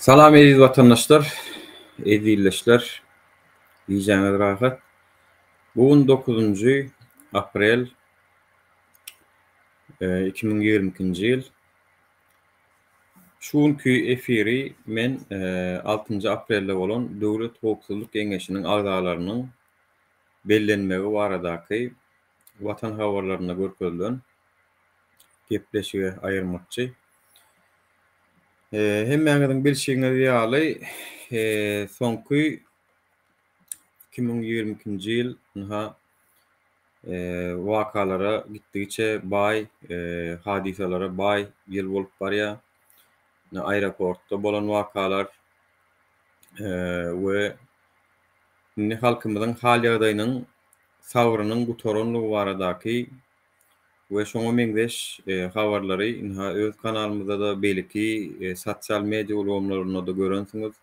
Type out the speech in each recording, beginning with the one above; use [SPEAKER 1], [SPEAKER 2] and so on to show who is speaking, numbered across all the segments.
[SPEAKER 1] Salam eziz watandaşlar, eziz ildeşler. Gijäňiz rahat. Bu gün dokuzynjy aprel 2022-nji ýyl. Şu günki efiri men altynjy aprelde bolan Döwlet howpsuzlyk geňeşiniň agzalarynyň bellenmegi baradaky Watan habarlarynda görkezilen gepleşige aýyrmakçy. Hemmäňiziň bilşiňiz ýaly, soňky 2022-nji ýyl ynha wakalara gitdigiçe baý, hadysalara baý ýyl bolup barýar. Aeroportda bolan wakalar we indi halkymyzyň hal-ýagdaýynyň sabrynyň gutaranlygy baradaky we şoňa meňzeş habarlary ynha öz kanalymyzda-da beýleki sosial media ulgamlarynda-da görensiňiz.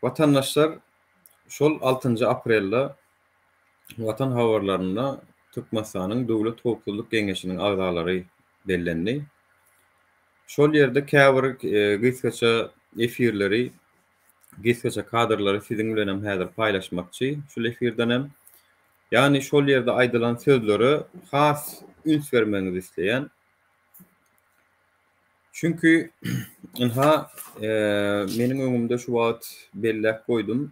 [SPEAKER 1] Watandaşlar şol altynjy aprelde Watan habarlarynda Türkmenistanyň Döwlet howpsuzlyk geňeşiniň agzalary bellendi. Şol ýerde käbir gysgaça efirleri, gysgaça kadrlary siziň bilenem häzir paýlaşmakçy şul efirdenem. Ýagny şol ýerde aýdylan sözlere has üns bermegiňizi isleýän. Çünki ynha meniň öňümde şu wagt belläp goýdum.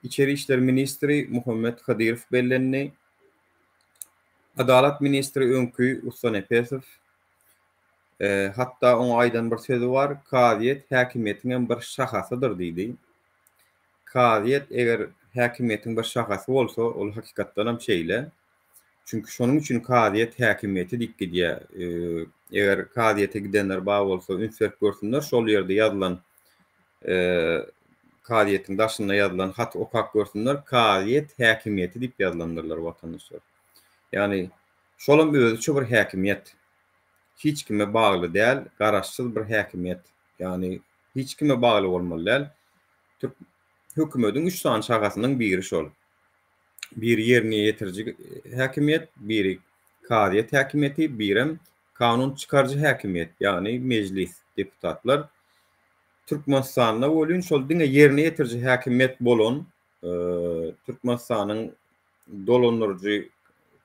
[SPEAKER 1] Içeri işler ministri Muhammet Kadyrow bellendi. Adalat ministri öňki Ussa Nepesow. Hatda oňa aýdan bir sözi bar, kazyýet häkimiýetiňem bir şahasydyr diýdi. Kazyýet eger häkimiýetiň bir şahasy bolsa, ol hakykatdanam şeýle. Çünki şonuň üçin kazyýet häkimiýeti diýip gidýär. Eger kazyýete gidenler bar bolsa, üns berip görsünler, şol ýerde ýazylan kazyýetiň daşynda ýazylan haty okap görsünler, kazyýet häkimiýeti diýip ýazylandyrlar watandaşlar. Ýagny şolam özüçe bir häkimiýet. Hiç kime bagly däl, garaşsyz bir häkimiýet. Ýagny hiç kime bagly bolmaly däl. Türk hökümediň üç sany şahasynyň biri şol. Biri ýerine ýetiriji häkimiýet, biri kazyýet häkimiýeti, birem kanun çykaryjy häkimiýet, ýagny mejlis, deputatlar. Türkmenistanda welin şol diňe ýerine ýetiriji häkimiýet bolan Türkmenistanyň dolandyryjy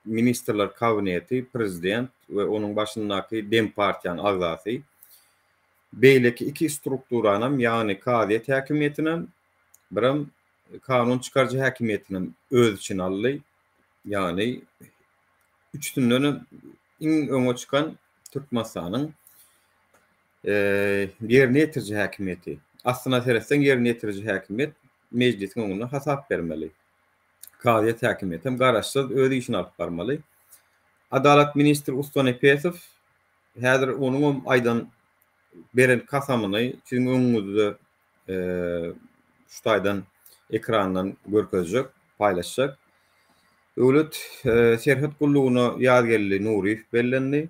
[SPEAKER 1] ministrler kabineti, prezident we onuň başyndaky Dem partiýanyň agzasy. Beýleki iki strukturanam, ýagny kazyýet häkimiýetinem, birem kanun çykaryjy häkimiýetinem öz içine aldy. Ýagny üçüsindenem iň öňe çykan Türkmenistanyň ýerine ýetiriji häkimiýeti. Aslyna seretseň ýerine ýetiriji häkimiýet mejlisiň öňünde hasap bermeli. Kazyýet häkimiýetem garaşsyz öz işini alyp barmaly. Adalat ministri Usta Nepesow Häzir onuňam aýdan beren kasamyny siziň öňüňizde şu taýdan ekrandan görkezjek, paýlaşjak. Döwlet serhet gullugyna Ýazgeldi Nuryýew bellendi.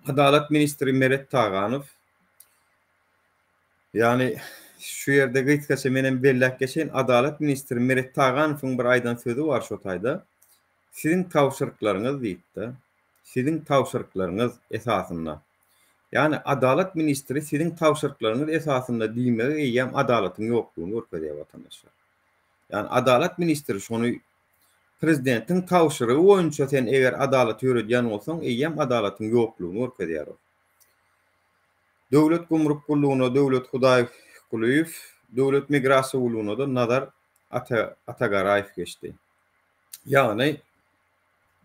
[SPEAKER 1] Adalat ministri Meret Taganow. Ýagny şu ýerde gysgaça menem belläp geçeýin, Adalat ministri Meret Taganowyň bir aýdan sözi bar şo taýda. Siziň tabşyryklaryňyz diýipdi. Siziň tabşyryklaryňyz esasynda. Ýagny adalat ministri siziň tabşyryklaryňyz esasynda diýmegi eýýäm adalatyň ýoklugyny görkezýär watandaşlar. Ýagny adalat ministri şony prezidentiň tabşyrygy boýunça sen eger adalaty ýöredýän bolsaň eýýäm adalatyň ýoklugyny görkezýär ol. Döwlet gümrük gullugyna Döwlet Hudaýgulyýew, Döwlet migrasiýa gullugyna-da Nazar Ata Atagaraýew geçdi. Ýagny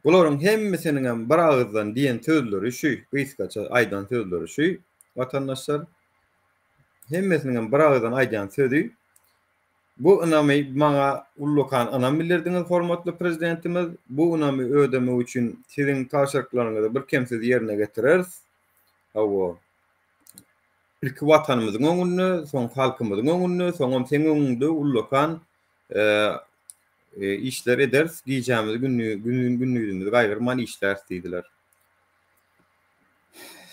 [SPEAKER 1] Bularyň hemmesiniňem bir agyzdan diýen sözleri şu, gysgaça aýdan sözleri şu, watandaşlar. Hemmesiniňem bir agyzdan aýdýan sözi, Bu ynamy maňa ullakan ynam bildirdiňiz, hormatly Prezidentimiz. Bu ynamy ödemek üçin siziň tabşyryklaryňyzy birkemsiz ýerine getireris. Hawa. Ilki Watanymyzyň öňünde, soň halkymyzyň öňünde, soňam seň öňüňde ullakan işler ederis, gijämizi gündizimizi gaýgyrman işläris diýdiler.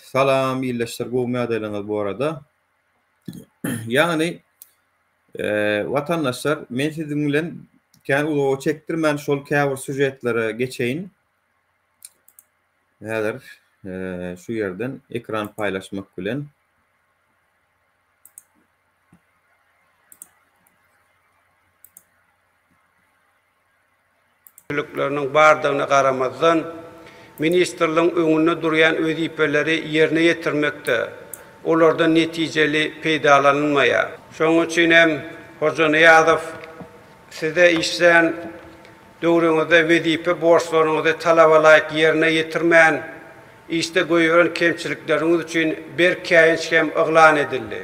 [SPEAKER 1] Salam ildeşler gowumy ýagdaýlaryňyz bu arada. Ýagny watandaşlar men siziň bilen kän uzaga çekdirmän şol käbir sýužetlere geçeýin. Häzir şu ýerden ekran paýlaşmak bilen.
[SPEAKER 2] Likleriniň bardygyna garamazdan, ministrligiň öňünde durýan wezipeleri ýerine ýetirmekde olardan netijeli peýdalanylmaýar. Şonuň üçin hem Hojanyýazow size işlän döwrüňizde wezipe borçlaryňyzy talabalaýyk ýerine ýetirmän, işde goýberen kemçilikleriňiz üçin berk käýinç hem yglan edildi.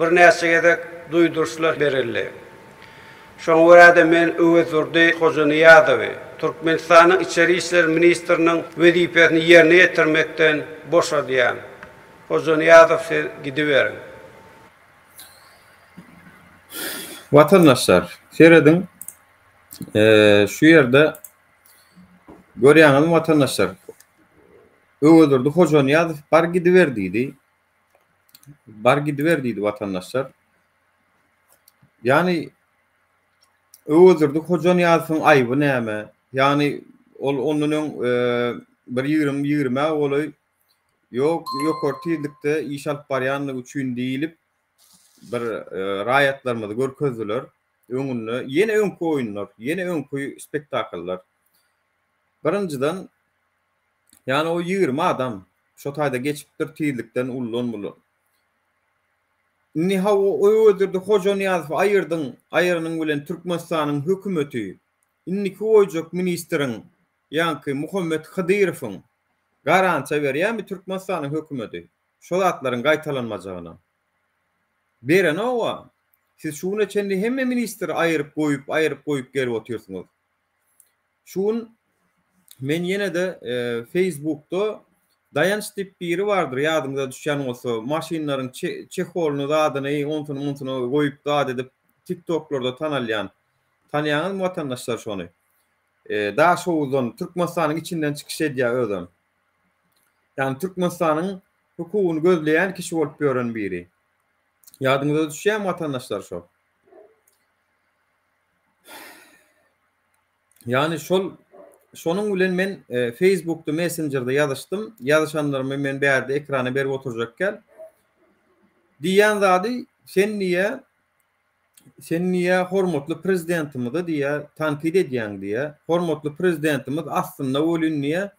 [SPEAKER 2] Birnäçe gezek duýduryşlar berildi. Şoňa görä-de men Öwezdurdy Hojanyýazowy Türkmenistanyň Içeri işler ministriniň wezipesini ýerine ýetirmekden boşadýan. Hojanyýazow siz gidiberiň.
[SPEAKER 1] Watandaşlar, serediň, şu ýerde görýäňizmi watandaşlar, Öwezdurdy Hojanyýazow bar gidiber diýdi. Bar gidiber diýdi watandaşlar. Ýagny Öwezdurdy Hojanyýazowyň aýby näme? Ýagny ol ondan öň e, bir 20 ýigrimä golaý ýok ýokary tizlikde iş alyp barýanlygy üçin diýlip bir e, raýatlarymyzy görkezdiler. Öňünde ýene öňki oýunlar, ýene öňki spektakllar. Birinjiden ýagny o 20 adam şo taýda geçipdir tizlikden ullan bulan. Indi hawa Öwezdurdy Hojanyýazowy aýyrdyň, aýyranyň bilen Türkmenistanyň hökümeti indiki goýjak ministriň ýaňky Muhammet Hydyrowyň garantiýa berýärmi Türkmenistanyň hökümeti şo zatlaryň gaýtalanmajagyna? Berenok-a. Siz şu güne çenli hemme ministri aýyryp goýup, aýyryp goýup gelip otyrsyňyz. Şu gün men ýene-de Facebookda Daýanç diýip biri bardyr ýadyňyza düşýän bolsa, maşynlaryň çeholyny zadyny onsuny munsuny goýup zat edip tiktoklarda tanalýan. Tanýaňyzmy watandaşlar şony? Daşhowuzdan Türkmenistanyň içinden çykyş edýär özem. Ýagny Türkmenistanyň hukugyny gözleýän kişi bolup ýören biri. Ýadyňyza düşýärmi watandaşlar şo? Ýagny şol şonuň bilen men e, Facebookda Messenger'de ýazyşdym. Ýazyşanlarymy men bärde ekrana berip oturjak gel. Diýýän zady sen diýä sen diýä hormatly prezidentimizi diýä tankyt edýäň diýä. Hormatly prezidentimiz aslynda welin diýä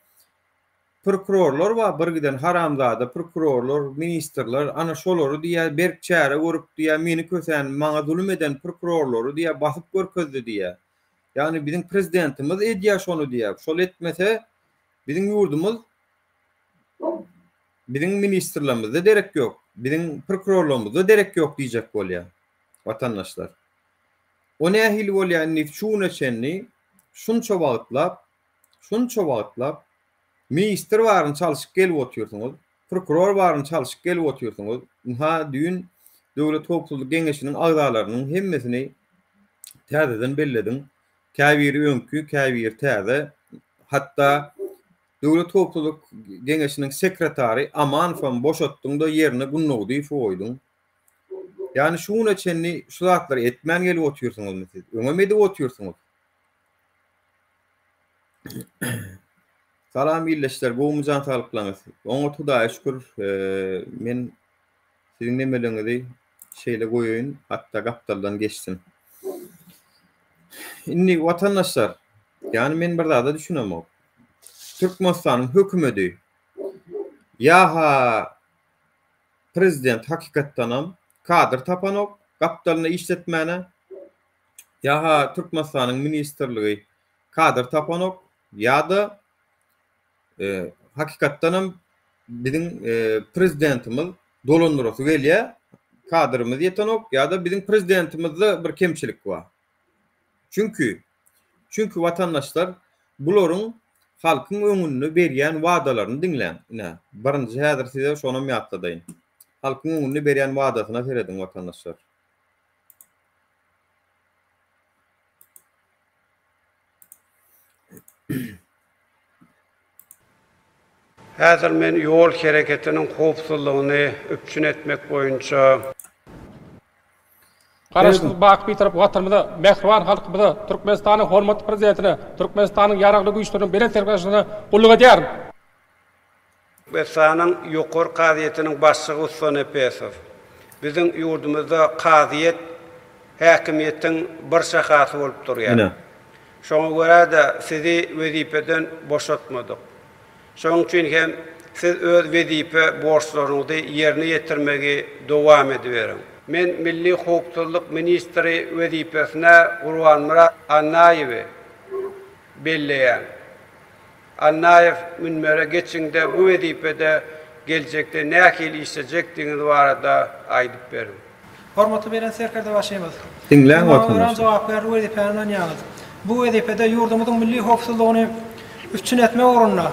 [SPEAKER 1] Prokurorlar bar bir giden haramzada prokurorlar, ministrler ana şolary diýýär berk çäre görüp diýýär meni kösän maňa zulum eden prokurorlary diýýär basyp görkezdi diýýär. Ýagny biziň prezidentimiz edýär şony diýýär. Şol etmese biziň ýurdumyz biziň ministrlerimizde derek ýok, biziň prokurorlarymyzda derek ýok diýjek bolýar watandaşlar. O nähili bolýar indi şu güne çenli şunça wagtlap Şunça wagtlap ministr baryny çalşyp gelip otyrsyňyz, prokuror baryny çalşyp gelip otyrsyňyz. Ynha düýn Döwlet howpsuzlyk geňeşiniň agzalarynyň hemmesini täzeden bellediň. Käbiri öňki, käbiri täze. Hatda Döwlet howpsuzlyk geňeşiniň sekretary Amanowam boşatdyň-da ýerine Gündogdyýewi goýduň. Ýagny şu güne çenli şu zatlary etmän gelip otyrsyňyzmy siz? Öňem edip otyrsyňyz. Salam ildeşler gowmy jan saglyklaňyz oňat hudaýa şükür men siziň nemeleňizi şeýle goýaýyn hatda gapdaldan geçsin indi watandaşlar ýagny men bir zada düşünemok Türkmenistanyň hökümedi ýa-ha prezident hakykatdanam kadr tapanok gapdalynda işletmäne Ýa-ha Türkmenistanyň ministrligi kadr tapanok, ýa-da hakykatdanam biziň prezidentimiz dolandyrasy gelýär, kadrymyz ýetenok, ýa-da biziň prezidentimizde bir kemçilik bar. Çünki, çünki watandaşlar bularyň halkyň öňünde berýän wadalaryny diňläň. Ine, birinji häzir size şonam ýatladaýyn. Halkyň öňünde berýän wadasyna serediň watandaşlar.
[SPEAKER 2] Häzir men ýol hereketiniň howpsuzlygyny üpjün etmek boýunça.
[SPEAKER 3] Garaşsyz, baky Bitarap Watanymyza, mähriban halkymyza, Türkmenistanyň hormatly Prezidentine, Türkmenistanyň Ýaragly Güýçleriniň Belent Serkerdebaşysyna gulluk edýärin.
[SPEAKER 2] Özbegistanyň Ýokary kazyýetiniň başlygy Ussa Nepesow, Biziň ýurdumyzda kazyýet häkimiýetiň bir şahasy bolup durýar.
[SPEAKER 1] Ine.
[SPEAKER 2] Şoňa görä-de, sizi wezipeden boşatmadyk. Şonuň üçin hem siz öz wezipe borçlaryňyzy ýerine ýetirmegi dowam ediberiň. Men Milli howpsuzlyk ministri wezipesine Gurbanmyrat Annaýewi belleýän. Annaýew münbere geçiňde bu wezipede geljekde nähili işlejekdigiňiz barada aýdyp beriň.
[SPEAKER 4] Hormatly Belent Serkerdebaşymyz!
[SPEAKER 1] Diňläň
[SPEAKER 4] Siz maňa örän
[SPEAKER 1] watandaşlar.
[SPEAKER 4] jogapkärli wezipäni ynanýaňyz. Bu wezipede ýurdumyzyň milli howpsuzlygyny üpjün etmek ugrunda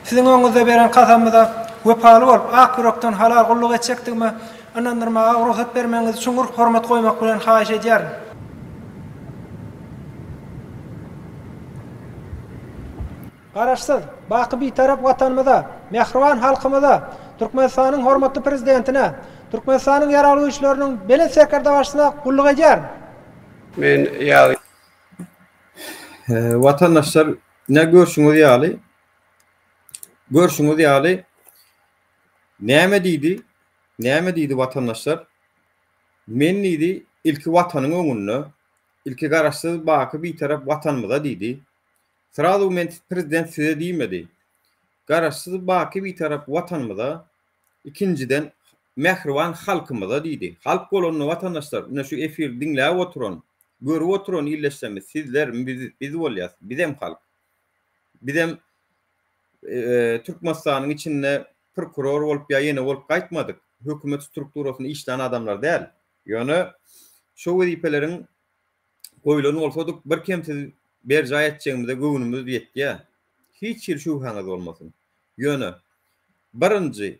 [SPEAKER 4] Siziň öňüňizde beren kasamyza wepaly bolup, ak ýürekden halal gulluk etjekdigime ynandyrmaga rugsat bermegiňizi çuňňur hormat goýmak bilen haýyş edýärin. Garaşsyz, baky Bitarap Watanymyza, mähriban halkymyza, Türkmenistanyň hormatly Prezidentine, Türkmenistanyň Ýaragly Güýçleriniň Belent Serkerdebaşysyna gulluk edýärin.
[SPEAKER 2] Men ýaz.
[SPEAKER 1] Watandaşlar, ine görşüňiz ýaly, görşüňiz ýaly näme diýdi? Näme diýdi watandaşlar? Men diýdi, ilki Watanyň öňünde, ilki Garaşsyz, baky Bitarap Watanymyza diýdi. Srazu men prezident size diýmedi. Garaşsyz baky bitarap watanymyza, ikinjiden mähriban halkymyza diýdi. Halk bolanda watandaşlar ine şu efiri diňläp oturan, görüp oturan ildeşlerimiz sizler, biz, biz bolýas. Bizem halk. Bizem Türkmenistanyň içinde prokuror bolup ýa ýene bolup gaýtmadyk. Hökümet strukturasynda işlän adamlar däl. Ýöne şo wezipeleriň goýlan bolsadyk birkemsiz berjaý etjegimize göwnümiz ýetýär. Hiç hili şübhäňiz bolmasyn. Ýöne, birinji,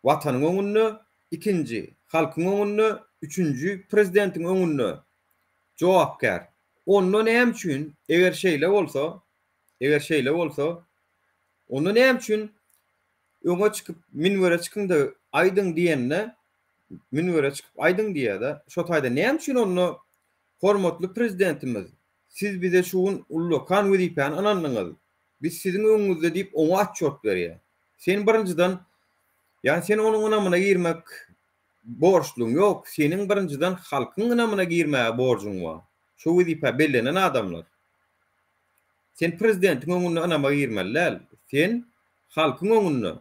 [SPEAKER 1] Watanyň öňünde, ikinji, halkyň öňünde, üçünji, prezidentiň öňünde jogapkär. Onda näme üçin, eger şeýle bolsa, eger şeýle bolsa, onda näme üçin öňe çykyp, münbere çykyň-da aýdyň diýende, münbere çykyp aýdyň diýýär-de, şo taýda näme üçin onda hormatly Prezidentimiz, siz bize şu gün ullakan wezipäni ynandyňyz, biz siziň öňüňizde diýip oňa otçýot berýär. Sen birinjiden, ýagny sen onuň ynamyna girmek borçlugyň ýok, seniň birinjiden halkyň ynamyna girmäge borjuň bar. Şo wezipä bellenen adamlar. Sen prezidentiň öňünde ynama girmeli däl, sen halkyň öňünde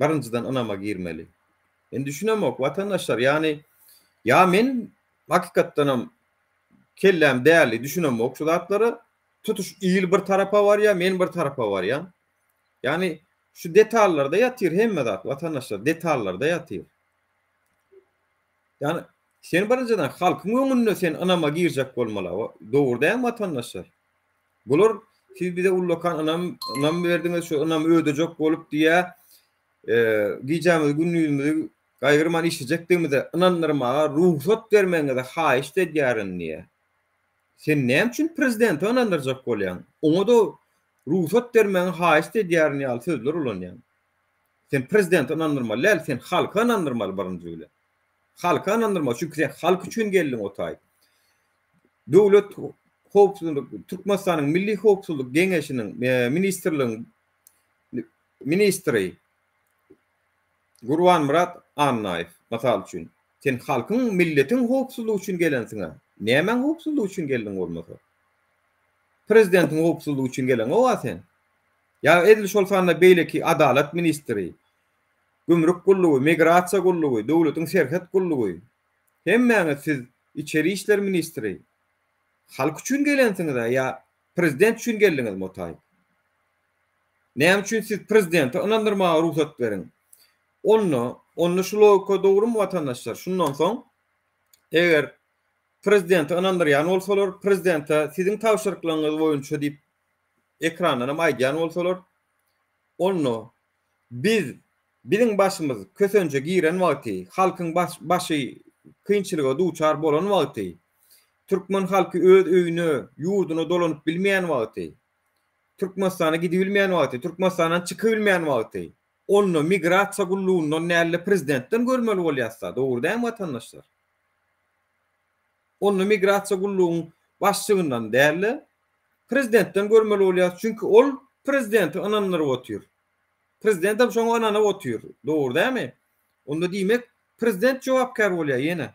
[SPEAKER 1] birinjiden ynama girmeli. Men düşünemok watandaşlar ýagny ýa men hakykatdanam kelläm däli düşünemok şu zatlara tutuş il bir tarapa barýa men bir tarapa barýan. Ýagny şu detallarda ýatyr hemme zat watandaşlar detallarda ýatyr. Ýagny sen birinjiden halkyň öňünde sen ynama girjek bolmaly. Dogry dälmi watandaşlar? Bular siz bize ullakan ynam ynam berdiňiz şu ynamy ödejek bolup diýä gijämizi gündizimizi gaýgyrman işlejekdigimize ynandyrmaga rugsat bermegiňizi haýyşt edýärin diýä. Sen näme üçin prezidenti ynandyrjak bolýaň? Oňa-da rugsat bermegiňi haýyşt edýärin ýaly sözler ulanýaň. Sen prezidenti ynandyrmaly däl, sen halky ynandyrmaly birinji bilen. Halky ynandyrmaly, çünki sen halk üçin geldiň o taý. Döwlet howpsuzlyk Türkmenistanyň Milli howpsuzlyk geňeşiniň ministrligiň ministri Gurbanmyrat Annaýew, mysal üçin, sen halkyň, milletiň howpsuzlygy üçin gelensiň-ä. Nämäň howpsuzlygy üçin geldiň bolmasa? Prezidentiň howpsuzlygy üçin geleňok-a sen. Ýa edil şol sanda beýleki adalat ministri, gümrük gullugy, migrasiýa gullugy, döwletiň serhet gullugy. Hemmäňiz siz içeri işler ministri. Halk üçin gelensiňiz-ä ýa prezident üçin geldiňizmi o taýyk? Näme üçin siz prezidente ynandyrmaga rugsat beriň? Onda, onda şu logika dogrumy watandaşlar? Şundan soň eger prezidente ynandyrýan bolsalar, prezidente siziň tabşyryklaryňyz boýunça diýip ekrandan hem aýdýan bolsalar, onda biz biziň başymyz kösenje giren wagty, halkyň başy kynçylyga duçar bolan wagty, türkmen halky öz öýüne, ýurduna dolanyp bilmeýän wagty, Türkmenistana gidibilmeýän wagty, Türkmenistandan çykybilmeýän wagty, onda migrasiýa gullugyndan däl-de prezidentden görmeli bolýas-da, dogry dälmi watandaşlar? Onda migrasiýa gullugyň başlygyndan däl-de, prezidentden görmeli bolýas, çünki ol prezidenti ynandyryp otyr. Prezidentem şoňa ynanyp otyr, dogry dälmi? Onda diýmek, prezident jogapkär bolýar ýene.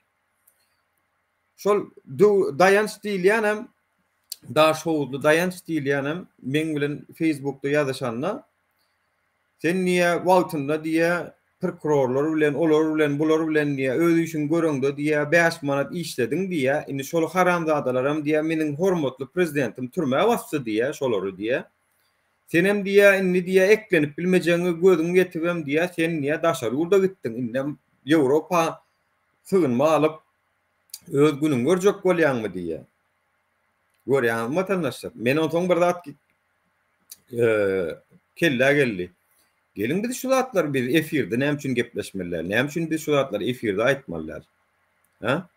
[SPEAKER 1] Şol daýanç diýilýänem. Daşhowuzly Daýanç diýilýänem meň bilen Facebookda ýazyşanda sen diýýä wagtynda diýýä prokurorlar bilen olar bilen bular bilen diýýä öz işiňi göreňde diýýä 5 manat işlediň diýýä indi şol haramzadalaram diýýä meniň hormatly prezidentim türmä basdy diýýä şolary diýýä senem diýýä indi diýýä eklenip bilmejegiňe gözüň ýetibem diýýä sen diýýä daşary ýurda gitdiň indem Ýewropa sygynma alyp öz günüňi görjek bolýaňmy diýýä. Görýäňizmi watandaşlar? Men onsoň bir zat kellä geldi. Geliň biz şu zatlary biz efirde näme üçin gepleşmeli däl? Näme üçin biz şu zatlary efirde aýtmaly däl? Ha?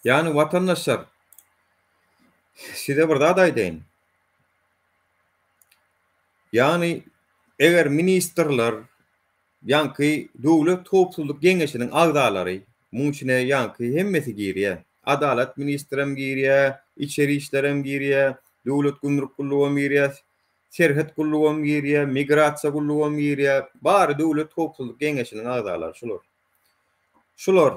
[SPEAKER 1] Ýagny watandaşlar size bir zat aýdaýyn. Ýagny eger ministrler Ýaňky Döwlet howpsuzlyk geňeşiniň agzalary, muň içine ýaňky hemmesi girýär. Adalat ministrem girýär, içeri işlerem girýär, Döwlet gümrük gullugam girýär, serhet gullugam girýär, migrasiýa gullugam girýär. Bary Döwlet howpsuzlyk geňeşiniň agzalary şular. Şular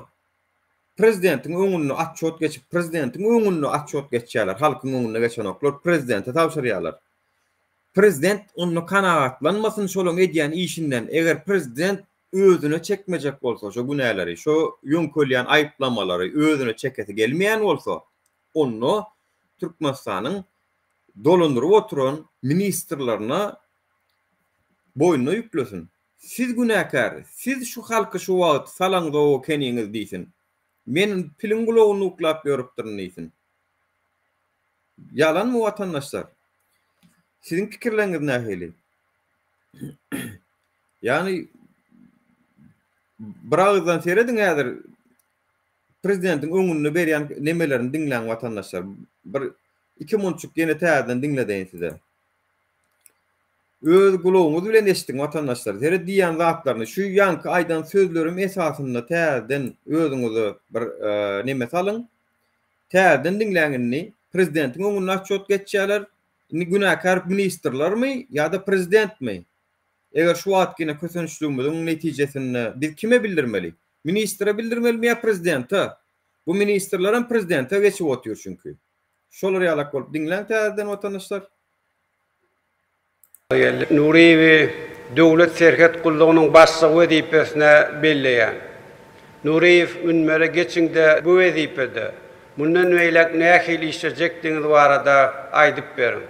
[SPEAKER 1] prezidentiň öňünde otçot geçip, prezidentiň öňünde otçot geçýärler, halkyň öňünde geçenoklar, prezidente tabşyrýarlar. Prezident onda kanagatlanmasyn şolaň edýän işinden, eger prezident özüne çekmejek bolsa şo günäleri, şo ýöňkelýän aýyplamalary özüne çekesi gelmeýän bolsa, onda Türkmenistanyň dolandyryp oturan ministrlerine boýnuna ýüklesin. Siz günäkär, siz şu halky şu wagt salaňzok ekeniňiz diýsin. Men piliň gulagynda uklap ýörüpdirin diýsin. Ýalanmy watandaşlar? Siziň pikirleriňiz nähili? Ýagny bir agyzdan serediň häzir prezidentiň öňünde berýän nemelerini diňläň watandaşlar. Bir iki munçuk ýene täzeden diňledeýin size. Öz gulagyňyz bilen eşidiň watandaşlar. Seret diýýän zatlaryny şu ýaňky aýdan sözlerim esasynda täzeden özüňize bir neme salyň. Täzeden diňläň indi. Prezidentiň öňünde otçot geçýärler. Indi günäkär ministrlermi ýa-da prezidentmi? Eger şu wagtky ine kösençligimiziň netijesinde biz kime bildirmeli? Ministre bildirmelimi ýa prezidente? Bu ministrlerem prezidente geçip otyr çünki. Şolar ýalak bolup diňläň täzeden watandaşlar.
[SPEAKER 2] Nuryýewi Döwlet serhet gullugynyň başlygy wezipesine belleýän. Nuryýew münbere geçiň-de bu wezipede mundan beýläk nähili işlejekdigiňiz barada aýdyp beriň.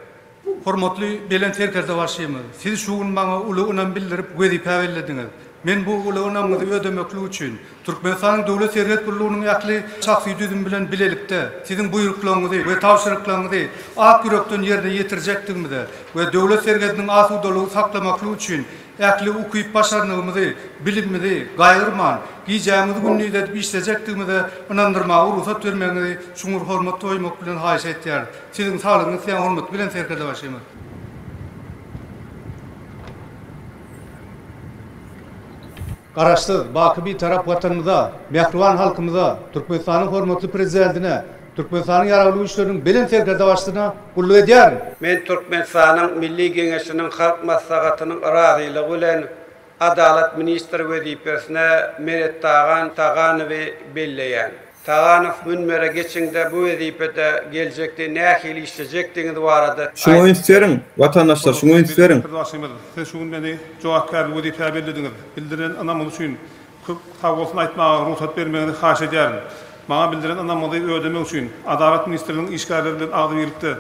[SPEAKER 5] Hormatly Belent Serkerdebaşymyz, Siz şu gün maňa uly ynam bildirip wezipä bellediňiz. Men bu uly ynamyňyzy ödemeklik üçin, Türkmenistanyň Döwlet serhet gullugynyň ähli şahsy düzümi bilen bilelikde Siziň buýruklaryňyzy we tabşyryklaryňyzy ak ýürekden ýerine ýetirjekdigimize we döwlet serhediniň asudalygy saklamaklyk üçin ähli ukyp-başarnygymyzy, bilimimizi gaýgyrman, gijämizi gündiz edip işlejekdigimize ynandyrmaga rugsat bermegiňizi çuňňur hormat goýmak bilen haýyş etýäris. Siziň saglygyňyzy isleýän hormatly Belent Serkerdebaşymyz. Garaşsyz, baky Bitarap Watanymyza, mähriban halkymyza, Türkmenistanyň hormatly Prezidentine, Türkmenistanyň Ýaragly Güýçleriniň Belent Serkerdebaşysyna gulluk edýärin.
[SPEAKER 2] Men Türkmenistanyň Milli Geňeşiniň Halk Maslahatynyň razylygy bilen Adalat ministri wezipesine Merettagan Taganowy belleýän. Taganow münbere geçiňde bu wezipede geljekde nähili işlejekdigiňiz barada
[SPEAKER 1] Şuňa üns beriň, watandaşlar, şuňa üns beriň.
[SPEAKER 3] Başymyz, siz şu gün meni jogapkärli wezipä bellediňiz. Bildiren ynamyňyz üçin köp sagbolsun aýtmaga rugsat bermegiňizi haýyş edýärin. Maňa bildiren ynamyňyzy ödemek üçin Adalat ministrliginiň işgärleri bilen agzybirlikde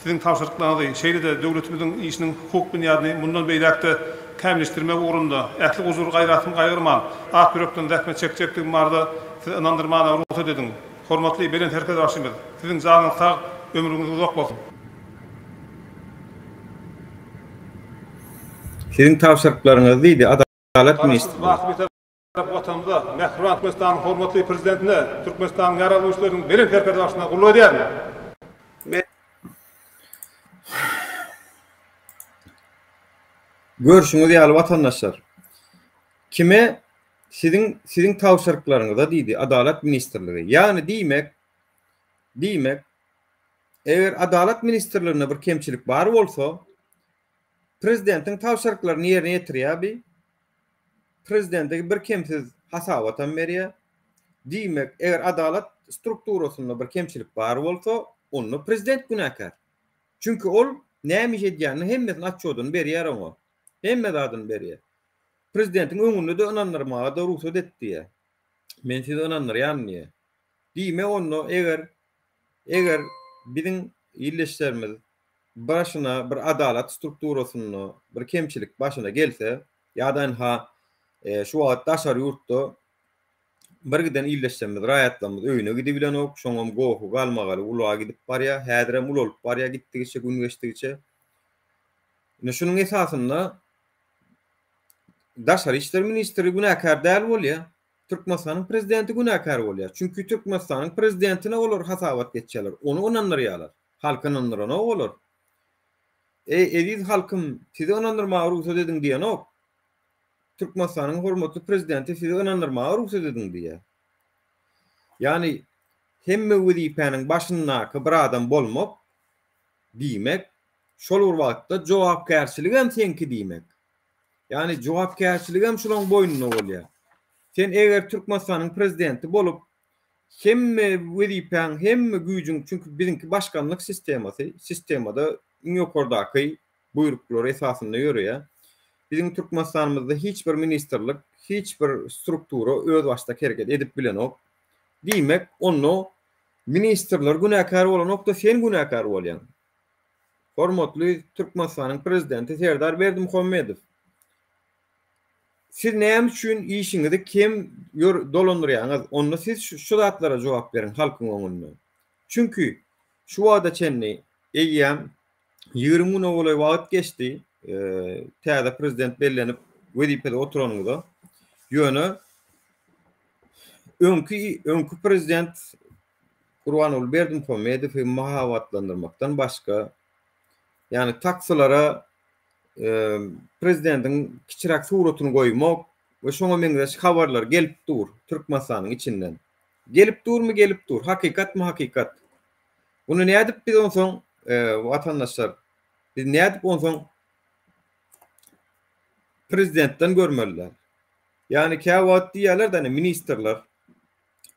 [SPEAKER 3] Siziň tabşyryklaryňyzy, şeýle-de döwletimiziň işiniň hukuk binýadyny mundan beýläk-de kämilleşdirmek ugrunda ähli gujur-gaýratymy gaýgyrman, ak ýürekden zähmet çekjekdigim barada Sizi ynandyrmana rugsat ediň. Hormatly Belent Serkerdebaşymyz, Siziň janyňyz sag, ömrüňiz uzak bolsun!
[SPEAKER 1] Siziň tabşyryklaryňyzy diýdi, Adalat ministrligi.
[SPEAKER 3] Garaşsyz, baky Bitarap Watanymyza, mähriban Türkmenistanyň hormatly Prezidentine, Türkmenistanyň Ýaragly Güýçleriniň Belent Serkerdebaşyna gulluk edýärin.
[SPEAKER 2] Men.
[SPEAKER 1] Görşüňiz ýaly watandaşlar, kime siziň siziň tabşyryklaryňyza diýdi Adalat ministrligi. Ýagny diýmek, diýmek, eger Adalat ministrliginde bir kemçilik bar bolsa, prezidentiň tabşyryklaryny ýerine ýetirýär bi. Prezidente birkemsiz hasabatam berýär. Diýmek, eger Adalat. strukturasynda bir kemçilik bar bolsa, onda prezident günäkär. Çünki ol näme iş edýänini hemmesini otçodyny berýär oňa. Hemme zadyny berýär. Prezidentiň öňünde-de ynandyrmaga-da rugsat et diýýär. Men sizi ynandyrýan diýýär. Diýmek onda eger eger biziň ildeşlerimiz başyna bir adalat strukturasynda bir kemçilik başyna gelse ýa-da ynha şu wagt daşary ýurtda bir giden ildeşlerimiz, raýatlarymyz öýüne gidibilenok, şoňam gohy galmagaly ula gidip barýar, häzirem ulalyp barýar gitdigiçe, gün geçdigiçe. Ine şunuň esasynda Daşary işler ministri günäkär däl bolýar. Türkmenistanyň prezidenti günäkär bolýar. Çünki Türkmenistanyň prezidentine olar hasabat geçýärler, ony ynandyrýarlar. Halky ynandyranok olar. Eý, eziz halkym, sizi ynandyrmaga rugsat ediň diýenok. Türkmenistanyň hormatly prezidenti sizi ynandyrmaga rugsat ediň diýýär. Ýagny hemme wezipäniň başyndaky bir adam bolmak diýmek, şol bir wagtda jogapkärçiligem seňki diýmek. Ýagny jogapkärçiligem şulaň boýnunda bolýar. Sen eger Türkmenistanyň prezidenti bolup, hemme wezipäň, hemme güýjüň, çünki biziňki başkanlyk sistemasy, sistemada iň ýokardaky buýruklar esasynda ýöreýär. Biziň Türkmenistanymyzda hiç bir ministrlik, hiç bir struktura özbaşdak hereket edip bilenok. Diýmek, onda ministrler günäkär bolanokda sen günäkär bolýaň. Hormatly Türkmenistanyň Prezidenti Serdar Berdimuhamedow! Siz näme üçin işiňizi kem ýör dolandyrýaňyz? Onda siz şu zatlara jogap beriň halkyň öňünde. Çünki şu wagta çenli eýýäm 20 güne golaý wagt geçdi, täze prezident bellenip wezipede oturanyňyza. Ýöne öňki öňki prezident Gurbanguly Berdimuhamedowy mahabatlandyrmakdan başga, ýagny taksylara prezidentiň kiçiräk suratyny goýmak we şoňa meňzeş habarlar gelip dur Türkmenistanyň içinden. Gelip durmy, gelip dur. Hakykatmy, hakykat. Muny nädip biz onsoň watandaşlar, biz nädip onsoň prezidentden görmeliler? Ýagny käwagt diýýärler-de, ministrler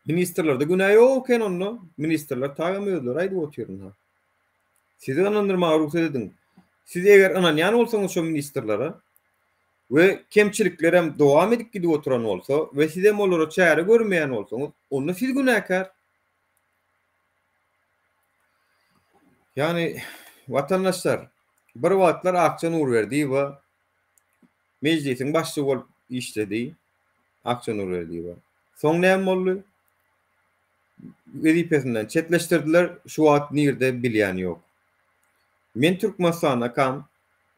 [SPEAKER 1] Ministrlerde günä ýok eken onda. Ministrler tagam özleri aýdyp otyryn ha. Sizi ynandyrmaga rugsat ediň. Siz eger ynanýan bolsaňyz şo ministrlere we kemçiliklerem dowam edip gidip oturan bolsa we sizem olara çäre görmeýän bolsaňyz, onda siz günäkär. Ýagny watandaşlar, bir wagtlar Akja Nurberdiýewa Mejlisiň başlygy bolup işledi Akja Nurberdiýewa. Soň näme boldy? Wezipesinden çetleşdirdiler, şu wagt nirde bilýän ýok. Men Türkmenistandakam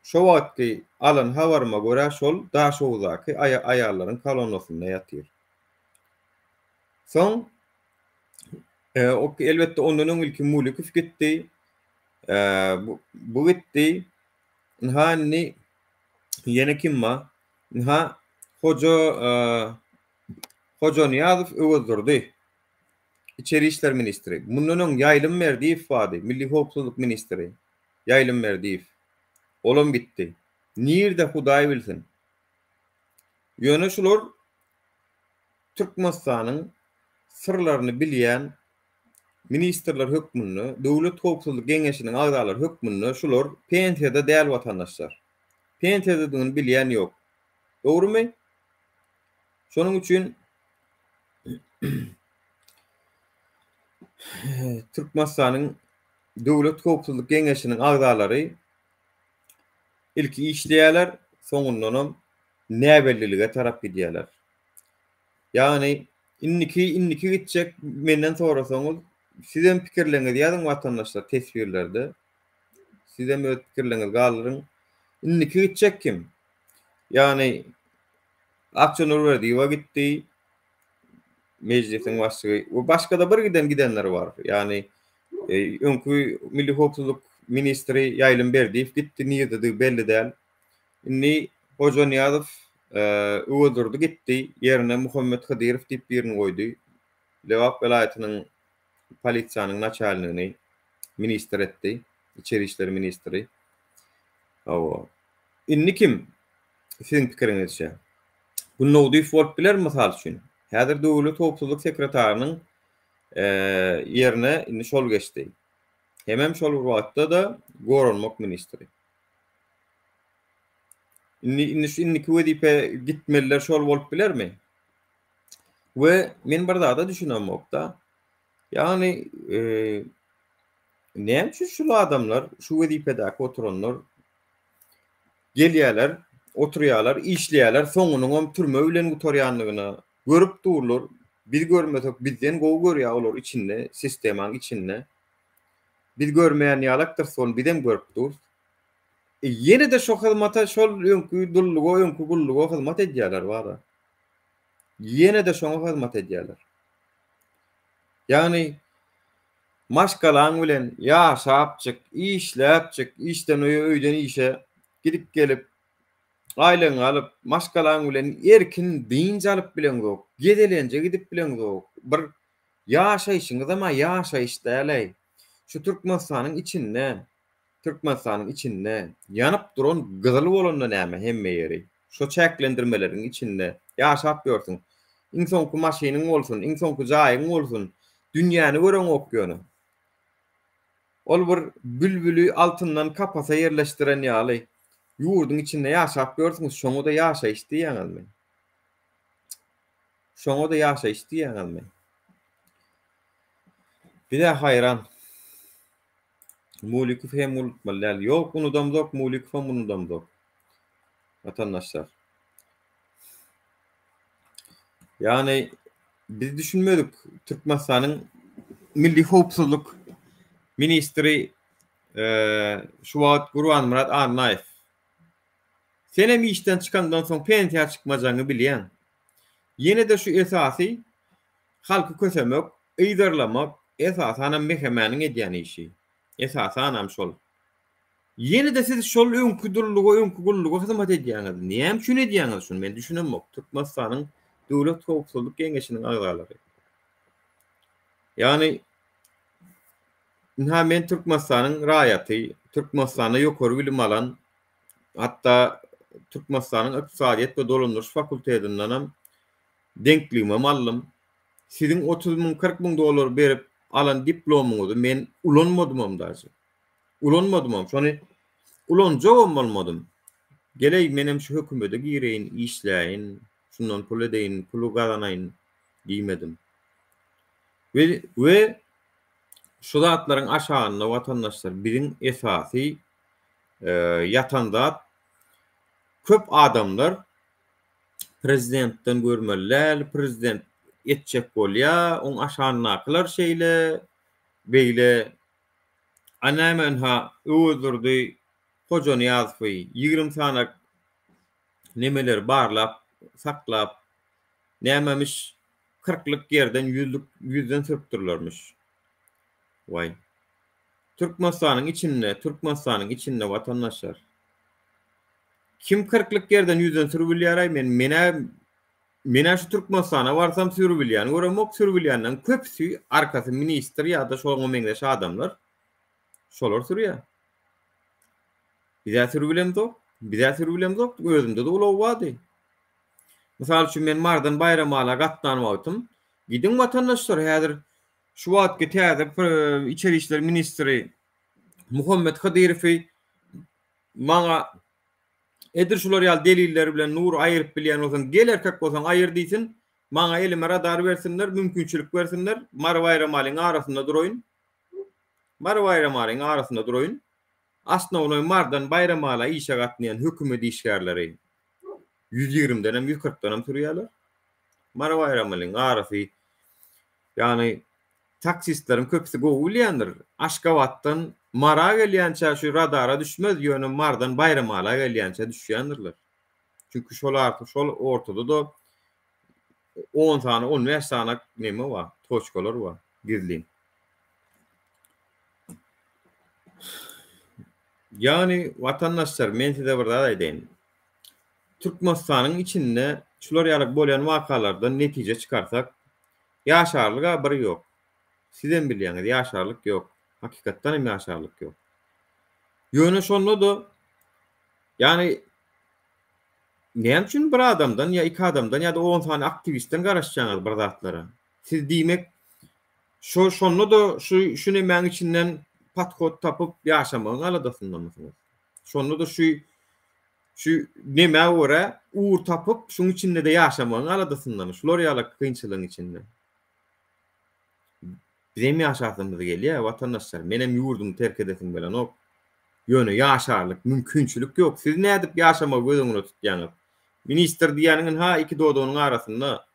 [SPEAKER 1] şo wagtky alan habaryma görä şol Daşoguzdaky aýallaryň kolonnasynda ýatyr. Soň elbetde ondan öň ilki Mulikow gitdi. Bu gitdi. Ynha indi ýene kim bar? Ynha Hoja Hojanyýazow Öwezdurdy. Içeri işler ministri. Mundan öň Ýaýlym Berdiýew bardy, Milli howpsuzlyk ministri. Ýaýlym Berdiýew. Olam gitdi. Nirde Hudaý bilsin. Ýöne şular Türkmenistanyň syrlaryny bilýän ministrler hökmünde, Döwlet howpsuzlyk geňeşiniň agzalary hökmünde şular pensiýada däl watandaşlar. Pensiýadadygyny bilýän ýok. Dogrumy? Şonuň üçin Türkmenistanyň Döwlet howpsuzlyk geňeşiniň agzalary ilki işleýärler, soňundanam näbellilige tarap gidýärler. Ýagny indiki indiki gitjek menden sorasaňyz sizem pikirleriňizi ýazyň watandaşlar teswirlerde. Sizem öz pikirleriňizi galdyryň. Indiki gitjek kim? Ýagny Akja Nurberdiýewa gitdi. Mejlisiň başlygy we başga-da bir giden gidenler bar. Ýagny e, öňki Milli howpsuzlyk ministri Ýaýlym Berdiýew gitdi, nirdedigi belli däl. Indi Hojanyýazow Öwezdurdy gitdi, ýerine Muhammet Hydyrow diýip birini goýdy. Lebap welaýatynyň polisiýanyň naçalnigini ministr etdi, içeri işler ministri. Hawa. Indi kim? Siziň pikiriňizçe? Gündogdyýew bolup bilermi mysal üçin? Häzir Döwlet howpsuzlyk sekretarynyň. Ýerine indi şol geçdi. Hemem şol bir wagtda-da goranmak ministri. Indi indi şu indiki wezipe gitmeliler şol bolup bilermi? We men bir zada düşünemok-da. Ýagny näme üçin şul adamlar, şu wezipedäki oturanlar gelýärler, oturýarlar, işleýärler, soňunyňam türme bilen gutarýandygyna görüp durlar. Biz görmesek bizden gowy görýär olar içinde, sistemaň içinde. Biz görmeýän ýalakdyrys ony bizem görüp durus. E, ýene-de şo hyzmata şol öňki dulluga, öňki gulluga hyzmat edýärler bara. Ýene-de şoňa hyzmat edýärler. Ýagny maşgalaň bilen ýaşapjyk, işläpjik, işden öýe, öýden işe gidip gelip, aýlygyňy alyp, maşgalaň bilen erkin dynç alyp bileňzok, gezelenje gidip bileňzok. Bir ýaşaýşyňyzam-a ýaşaýyş däl-äý. Şu Türkmenistanyň içinde Türkmenistanyň içinde ýanyp duran gyzyl bolanda näme hemme ýeri şo çäklendirmeleriň içinde ýaşap ýörsüň. Iň soňky maşynyň bolsun, iň soňky jaýyň bolsun, dünýäni göreňok ýöne. Ol bir bülbüli altyndan kapasa ýerleşdiren ýaly ýurduň içinde ýaşap ýörsüňiz şoňa-da ýaşaýyş diýýäňizmi? Şoňa-da ýaşaýyş diýýäňizmi? Biz-ä haýran. Mulikow hem unutmaly däl. Ýok unudamzok Mulikowam unudamzok. Watandaşlar. Ýagny biz düşünmedik Türkmenistanyň Milli howpsuzlyk ministri şu wagt Gurbanmyrat Annaýew. Senem işden çykandan soň pensiýa çykmajagyňy bilýäň. Ýene-de şu esasy halky kösemek, yzarlamak esasanam MHM-niň edýän işi. Esasanam şol. Ýene-de siz şol öňki dulluga, öňki gulluga hyzmat edýäňiz. Näme üçin edýäňiz şuny men düşünemok. Türkmenistanyň Döwlet howpsuzlyk geňeşiniň agzalary. Ýagny ynha men Türkmenistanyň raýaty, Türkmenistanda ýokary bilim alan, hatda Türkmenistanyň ykdysadyýet we dolandyryş fakultetindenem deňkligimem aldym. Siziň 30 müň, 40 müň dollar berip alan diplomyňyzy men ulanmadymam daže. Ulanmadymam. Şony ulanjagam bolmadym. Geleý menem şu hökümede gireýin, işläýin, şundan pul edeýin, puly gazanaýyn diýmedim. We we şu zatlaryň aşagynda watandaşlar biziň esasy ýatan zat köp adamlar prezidentden görmeli däl, prezident etjek bolýa, oň aşagyndakylar şeýle, beýle. A näme ynha Öwezdurdy Hojanyýazowy 20 sany nemeleri barlap, saklap, nämemiş kyrklyk ýerden ýüzlük ýüzden sürüpdirlermiş. Waý. Türkmenistanyň içinde, Türkmenistanyň içinde watandaşlar. Kim kyrklyk ýerden ýüzden sürübilýäraý men menä menä şu Türkmenistana barsam sürübilýäni göremok sürübilýänden köpüsi arkasy ministr ýa-da şoňa meňzeş adamlar şolar sürýär. Bizä sürübilemzok bizä sürübilemzok özümde-de ulag bardy. Mysal üçin men Marydan Baýramala gatnan wagtym gidiň watandaşlar häzir şu wagtky täze içeri işler ministri Muhammet Hydyrowy Maňa edil şular ýaly deliller bilen Nury aýyryp bilýän bolsaň, gel erkek bolsaň aýyr diýsin, maňa elime radar bersinler, mümkinçilik bersinler, Mary Baýramalyň arasynda duraýyn. Mary Baýramalyň arasynda duraýyn. Asnownoý Marydan Baýramala işe gatnaýan hökümet işgärleri 120-denem, 140-danam sürýärler. Mary Baýramalyň arasy ýagny Taksistleriň köpüsi gowy bilýändir. Aşgabatdan Mara gelýänçä şu radara düşmez, ýöne Mardan Baýramala gelýänçä düşýändirler. Çünki şol arty şol ortada-da on sany, on bäş sany neme bar, toçkalar bar gizlin. Ýagny watandaşlar men size bir zat aýdaýyn. Türkmenistanyň içinde şular ýaly bolýan wakalardan netije çykarsak, Ýaşarlyk-a bir ýok. Sizem bilýäňiz, ýaşarlyk ýok. Hakykatdan hem ýaşarlyk ýok. Ýöne şonda-da, ýagny näme üçin bir adamdan ýa iki adamdan ýa-da on sany aktiwistden garaşýaňyz bir zatlara? Siz diýmek, Şo şonda-da şu şu nemäň içinden podhod tapyp ýaşamagyň aladasyndamysyňyz? Şonda-da şu şu nemä görä ugur tapyp şuň içinde-de ýaşamagyň aladasyndamy? Şular ýaly kynçylygyň içinde. Bizem ýaşasymyz gelýär watandaşlar. Menem ýurdumy terk edesim gelenok. Ýöne ýaşarlyk mümkinçilik ýok. Siz nädip ýaşamagy göz öňüne tutýaňyz? Ministr diýýäniň ynha iki dodagynyň arasynda.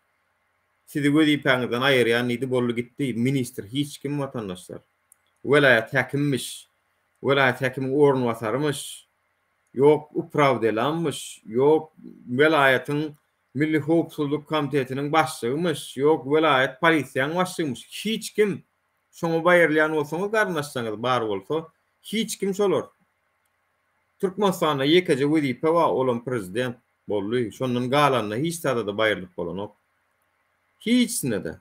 [SPEAKER 1] Sizi wezipäňizden aýyrýan diýdi boldy gitdi. Ministr hiç kim watandaşlar. Welaýat häkimmiş. Welaýat häkimiň orunbasarymyş. Ýok uprawdelamyş. Ýok welaýatyň Milli howpsuzlyk komitetiniň başlygymyş, ýok welaýat polisiýaň başlygymyş. Hiç kim. Şoňa baýyrylýan bolsaňyz garyndaşlaryňyz bar bolsa, hiç kim şolar. Türkmenistanda ýekeje wezipe bar, olam prezident. Boldy. Şondan galanyna hiç zada-da baýrylyp bolanok. Hiçsine-de.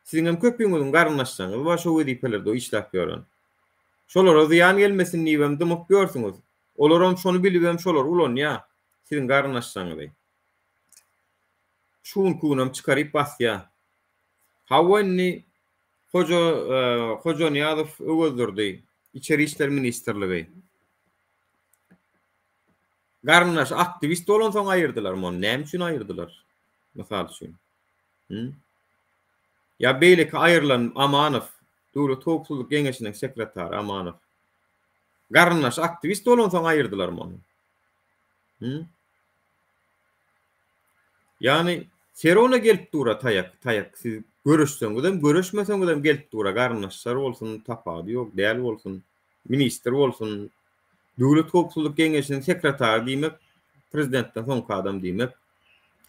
[SPEAKER 1] Siziňem köpüňiziň garyndaşlaryňyz bar şo wezipelerde işläp ýören. Şolara zyýan gelmesin diýibem dymyp ýörsüňiz. Olaram şony bilibem şolary ulanýar. Siziň garyndaşlaryňyzy. Şu günki günem çykaryp basýar. Hawa indi Hoja Hojanyýazow Öwezdurdy, Içeri işler ministrligi. Garyndaşy aktiwist bolansoň aýyrdylarmy ony? Näme üçin aýyrdylar? Mysal üçin. Hı? Ýa beýleki aýrylan Amanow, Döwlet howpsuzlyk geňeşiniň sekretary Amanow. Garyndaşy aktiwist bolansoň aýyrdylarmy ony? Hı? Ýagny serona gelip dura taýak, taýak siz göreşseňizem, göreşmeseňizem gelip dura garyndaşlar bolsun, tapawudy ýok, däl bolsun, ministr bolsun, Döwlet howpsuzlyk geňeşiniň sekretary diýmek, prezidentden soňky adam diýmek,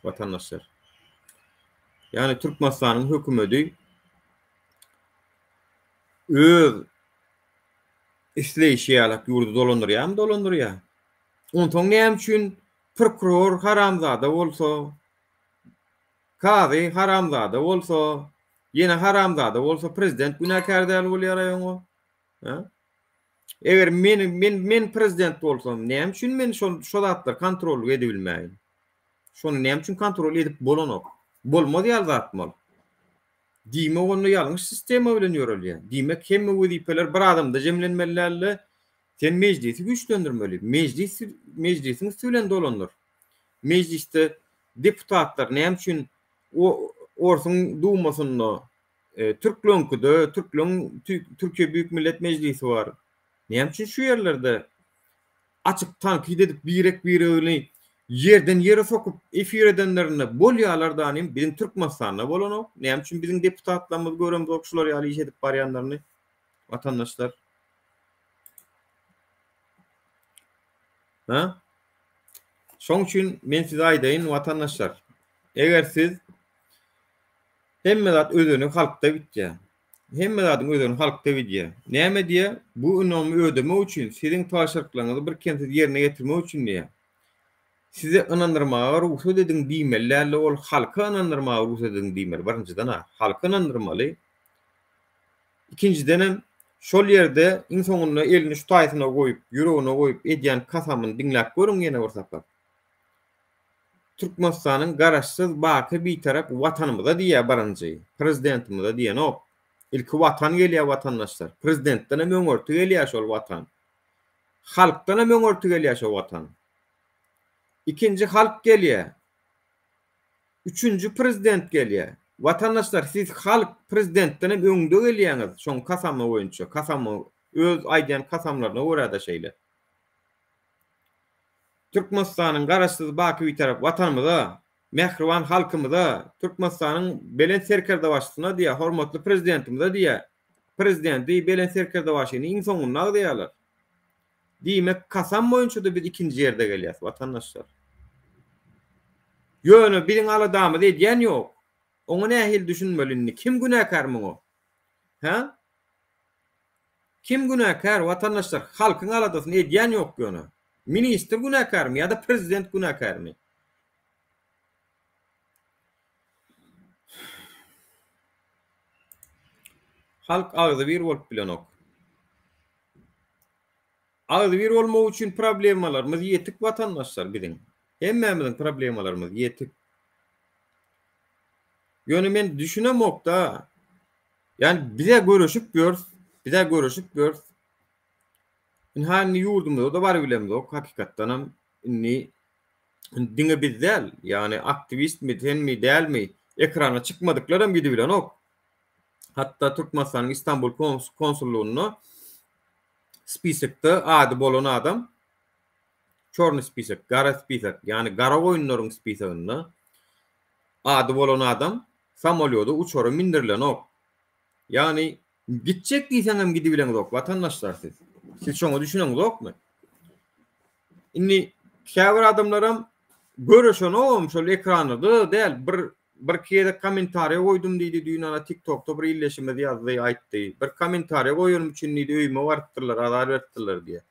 [SPEAKER 1] watandaşlar. Ýagny Türkmenistanyň hökümedi öz isleýşi ýalak ýurdy dolandyrýarmy, dolandyrýar. Onsoň näme üçin prokuror haramzada bolsa, kazy haramzada bolsa, ýene haramzada bolsa prezident günäkär däl bolýar-aý oňa? Hä? Eger men men men prezident bolsam, näme üçin men şol şo zatlary kontrollyk edibilmäýin? Şony näme üçin kontrol edip bolanok? Bolmaz ýaly zatmy ol? Diýmek onda ýalňyş sistema bilen ýörelýär. Diýmek hemme wezipeler bir adamda jemlenmeli dälde, Sen mejlisi güýçlendirmeli. Mejlis mejlisiň üsti bilen dolandyr. Mejlisde deputatlar näme üçin Orsuň dumasynda, e, türkleňkide, türkleň Türkiýe Büyük Millet Mejlisi bar. Näme üçin şu ýerlerde açyk tankyt edip birek-biregini ýerden ýere sokup efir edenlerinde bolýarlar danym biziň Türkmenistanda bolanok. Näme üçin biziň deputatlarymyz göremzok şular ýaly iş edip barýanlaryny watandaşlar. Ha? Şoň üçin men size aýdaýyn watandaşlar. Eger siz hemme zat özeni halkda bitýär. Hemme zadyň özeni halkda bidýär. Näme diýýär? Bu ynamy ödemek üçin siziň tabşyryklaryňyzy birkemsiz ýerine ýetirmek üçin diýýär. Size ynandyrmaga rugsat ediň diýmeli däldi, ol halka ynandyrmaga rugsat ediň diýmeli. Birinjiden-ä halky ynandyrmaly. Ikinjidenem, şol ýerde iň soňunda elini şu taýsyna goýup, ýüregine goýup edýän kasamyny diňläp görüň ýene bir sapar. Türkmenistanyň Garaşsyz, baky Bitarap Watanymyza diýýär birinji, Prezidentimize diýenok. Ilki Watan gelýär watandaşlar. Prezidentdenem öňürti gelýär şol Watan. Halkdanam öňürti gelýär şo Watan. Ikinji halk gelýär. Üçünji prezident gelýär. Watandaşlar siz halk prezidentdenem öňde gelýäňiz şoň kasamy boýunça kasamy öz aýdýan kasamlaryna görä-de şeýle. Türkmenistanyň Garaşsyz baky Bitarap Watanymyza, mähriban halkymyza, Türkmenistanyň Belent Serkerdebaşysyna diýýär, hormatly Prezidentimize diýýär. Prezidenti, Belent Serkerdebaşyny iň soňunda agzaýarlar. Diýmek, kasam boýunça-da biz ikinji ýerde gelýäs, watandaşlar. Ýöne biziň aladamyzy edýän ýok. Oňa nähili düşünmeli indi? Kim günäkär muňa? Hä? Kim günäkär, watandaşlar? Halkyň aladasyny edýän ýok ýöne. Ministr günäkärmi ýa-da prezident günäkärmi? Halk agzybir bolup bilenok. Agzybir bolmak üçin problemalarymyz ýetik watandaşlar biziň. Hemmämiziň problemalarymyz ýetik. Ýöne men düşünemokda. Ýani bize göreşip ýörüs, bize göreşip ýörüs. Ynha indi ýurdumyza-da barybilemzok hakykatdanam indi diňe biz däl, ýagny aktiwistmi, senmi, dälmi, ekrana çykmadyklaram gidibilenok. Hatda Türkmenistanyň Istanbul konsullygynda spisokda ady bolan adam çorny spisok, gara spisok, ýagny gara goýunlaryň spisogynda ady bolan adam samolýoda uçara mindirilenok. Ýagny gitjek diýseňem gidibileňzok watandaşlar siz. Siz şoňa düşüneňzokmy? Indi käbir adamlaram göreşenogam şol ekranda-da däl bir birki gezek kommentariýa goýdum diýdi düýn ana TikTokda bir ildeşimiz ýazdy aýtdy. Bir kommentariýa goýanym üçin diýdi öýüme barypdyrlar azar beripdirler diýýär.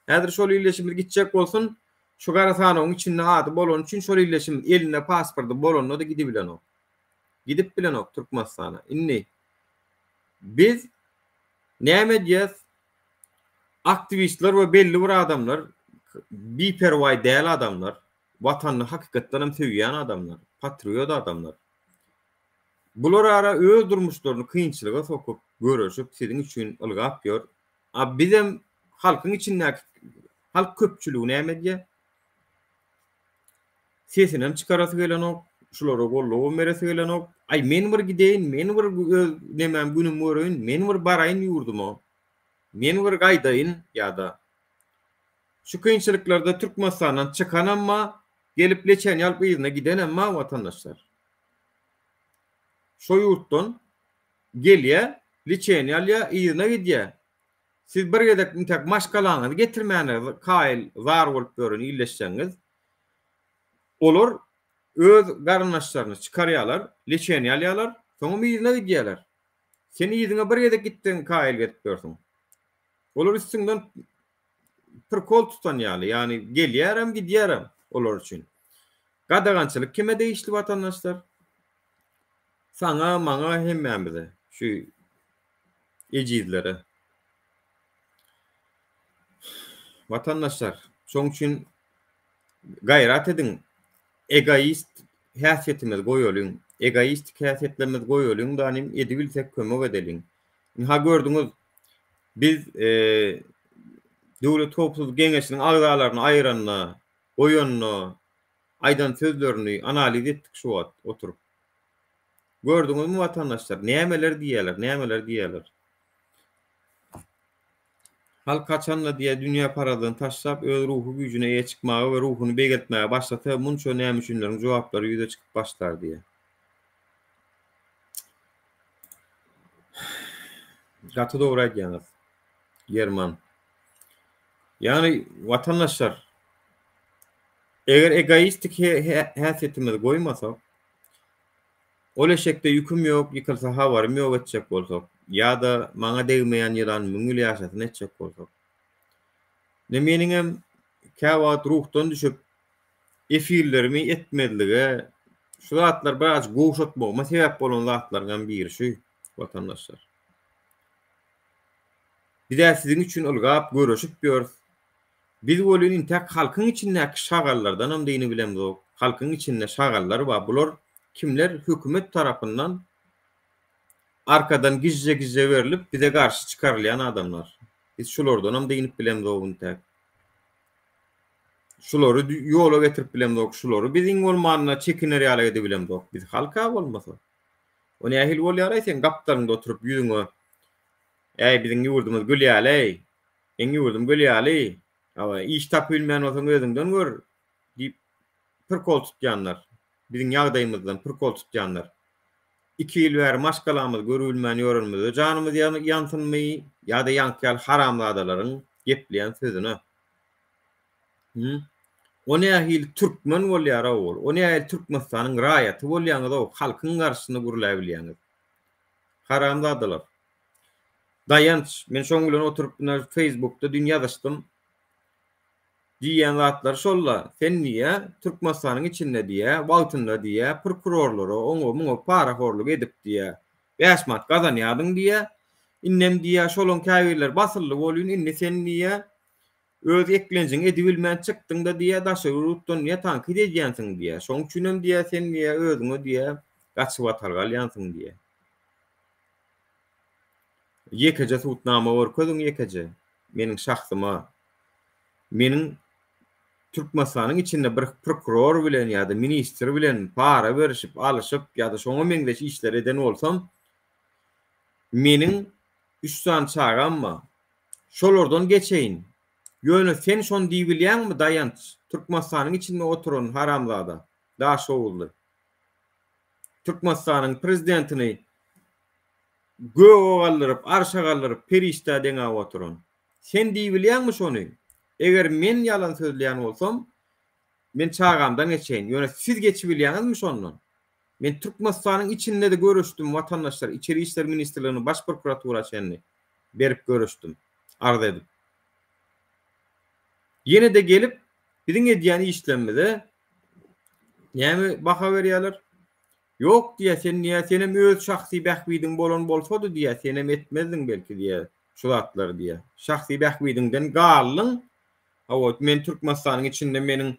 [SPEAKER 1] Häzir şol ildeşimiz gitjek bolsun şu gara sanawyň içinde ady bolany üçin şol ildeşimiz elinde pasporty bolanda-da gidibilenok. Gidip bilenok Türkmenistana. Indi biz näme edýäs? Aktiwistler we belli bir adamlar, biperwaý däl adamlar, watanyny hakykatdan hem söýýän adamlar, patriot adamlar. Bular ara öz durmuşlaryny kynçylyga sokup, göreşip siziň üçin ylgap ýör. A bizem halkyň içindäki halk köpçüligi näme edýär? Sesinem çykarasy gelenok, şulara gollagam beresi gelenok. Aý men bir gideýin, men bir öz nemäm günüm göreýin, men bir baraýyn ýurduma. Men bir gaýdaýyn ýa-da şu kynçylyklarda Türkmenistandan çykanam bar, gelip leçeniýe alyp yzyna gidenem bar watandaşlar. Şo ýurtdan gelýär, liçeniýe alýar, yzyna gidýär. Siz bir gezek intäk maşgalaňyzy getirmäne kaýyl zar bolup ýören illeşseňiz, olar öz garyndaşlaryny çykarýarlar, leçeniýe alýarlar, soňam yzyna gidýärler. Sen yzyňa bir gezek gitseň kaýyl gezip ýörsüň. Olar üstüňden prikol tutan ýaly, ýagny gelýärem, gidýärem olar üçin. Gadagançylyk kime degişli watandaşlar? Saňa, maňa, hemmämize, şu ejizlere. Watandaşlar, şoň üçin gaýrat ediň, egoist häsiýetimizi goýalyň. Egoistik häsiýetlerimizi goýalyň da nim edibilsek kömek edeliň. Ynha gördüňiz, biz Döwlet howpsuzlyk geňeşiniň agzalaryny aýyranda, goýanda aýdan sözlerini analiz etdik şu wagt oturyp. Gördüňizmi watandaşlar, nämeler diýýärler, nämeler diýýärler. Halk haçanda diýýär dünýäparazlygyny taşlap, öz ruhy güýjüne eýe çykmaga we ruhuny beýgeltmäge başlasa, munça nämüçinleriň jogaplary ýüze çykyp başlar diýýär. Gaty dogry aýdýaňyz, German. Ýagny, watandaşlar, eger egoistik häsiýetimizi goýmasak, Ol eşekde ýüküm ýok, ýykylsa habarym ýok etjek bolsak, ýa-da maňa degmeýän ýylan müň ýyl ýaşasyn etjek bolsak. Ine meniňem käwagt ruhdan düşüp, efirlerimi etmezlige, şu zatlary birazajyk gowşatmagyma sebäp bolan zatlaryňam biri şu, watandaşlar. Biz-ä siziň üçin ylgap, göreşip ýörüs. Biz welin intäk halkyň içindäki şagallardanam dynybilemzok. Halkyň içinde şagallar bar. Bular kimler hökümet tarapyndan arkadan gijje-gijje berlip bize garşy çykarylýan adamlar. Biz şulardanam dynyp bilemzok intäk. Şulary ýola getirip bilemzok. Şulary biz iň bolmanda çekiner ýaly edibilemzok. Biz halka bolmasa. O nähili bolýar-aý seň gapdalyňda oturyp ýüzüňe Äý biziň ýurdumyz gül ýaly-eý. Meň ýurdum göl ýaly, hawa, iş tapybilmän bolsaň özüňden gör diýip pirkol tutýanlar, biziň ýagdaýymyzdan pirkol tutýanlar. Iki ýyl bäri maşgalamyzy görübilmän ýörenimizde janymyz ýansynmy ýa-da ýaňky ýaly haramzadalaryň gepleýän sözüne. Hü? O nähili türkmen bolýar-ow ol? O nähili Türkmenistanyň raýaty bolýaňyz-ow, halkyň garşysyna gürläbilýäňiz? Haramzadalar. Daýanç, men şoň bilen oturyp ine Facebookda düýn ýazyşdym. Diýýän zatlary şol-la. Sen diýýä, Türkmenistanyň içinde diýýä, wagtynda diýýä, prokurorlara, oňa muňa parahorluk edip diýýä, bäş manat gazanýardyň diýýä. Indem diýýä, şolaň käbirleri basyldy bolýun, indi sen diýýä, öz eklenjiňi edibilmän çykdyň-da diýýä, daşary ýurtdan diýýä, tankyt edýänsiň diýýä. Şoň üçinem diýýä, sen diýýä, özüňe diýýä, gaçybatalga alýansyň diýýä. Ýekeje sudnama görkeziň ýekeje. Meniň şahsyma. Meniň Türkmenistanyň içinde bir prokuror bilen ýa-da ministr bilen para berişip, alyşyp ýa-da şoňa meňzeş işler eden bolsam, meniň üç sany çagam bar. Şolardan geçeýin. Ýöne sen şony diýibilýäňmi Daýanç, Türkmenistanyň içinde oturan haramzada, daşhowuzly. Türkmenistanyň prezidentini göge galdyryp, arşa galdyryp, perişdä deňäp oturan. Sen diýibilýäňmi şony? Eger men ýalan sözleýän bolsam, men çagamdan geçeýin. Ýöne siz geçibilýäňizmi şondan? Men Türkmenistanyň içinde-de göreşdim, watandaşlar, Içeri işler ministrligine, Baş prokuratura çenli berip göreşdim, arz edip. Ýene-de gelip, biziň edýän işlemimize näme baha berýärler? Ýok diýýär, sen diýýär, senem öz şahsy bähbidiň bolan bolsady diýýär, senem etmezdiň belki diýýär, şu zatlary diýýär. Şahsy bähbidiňden galdyň. Hawa, men Türkmenistanyň içinde meniň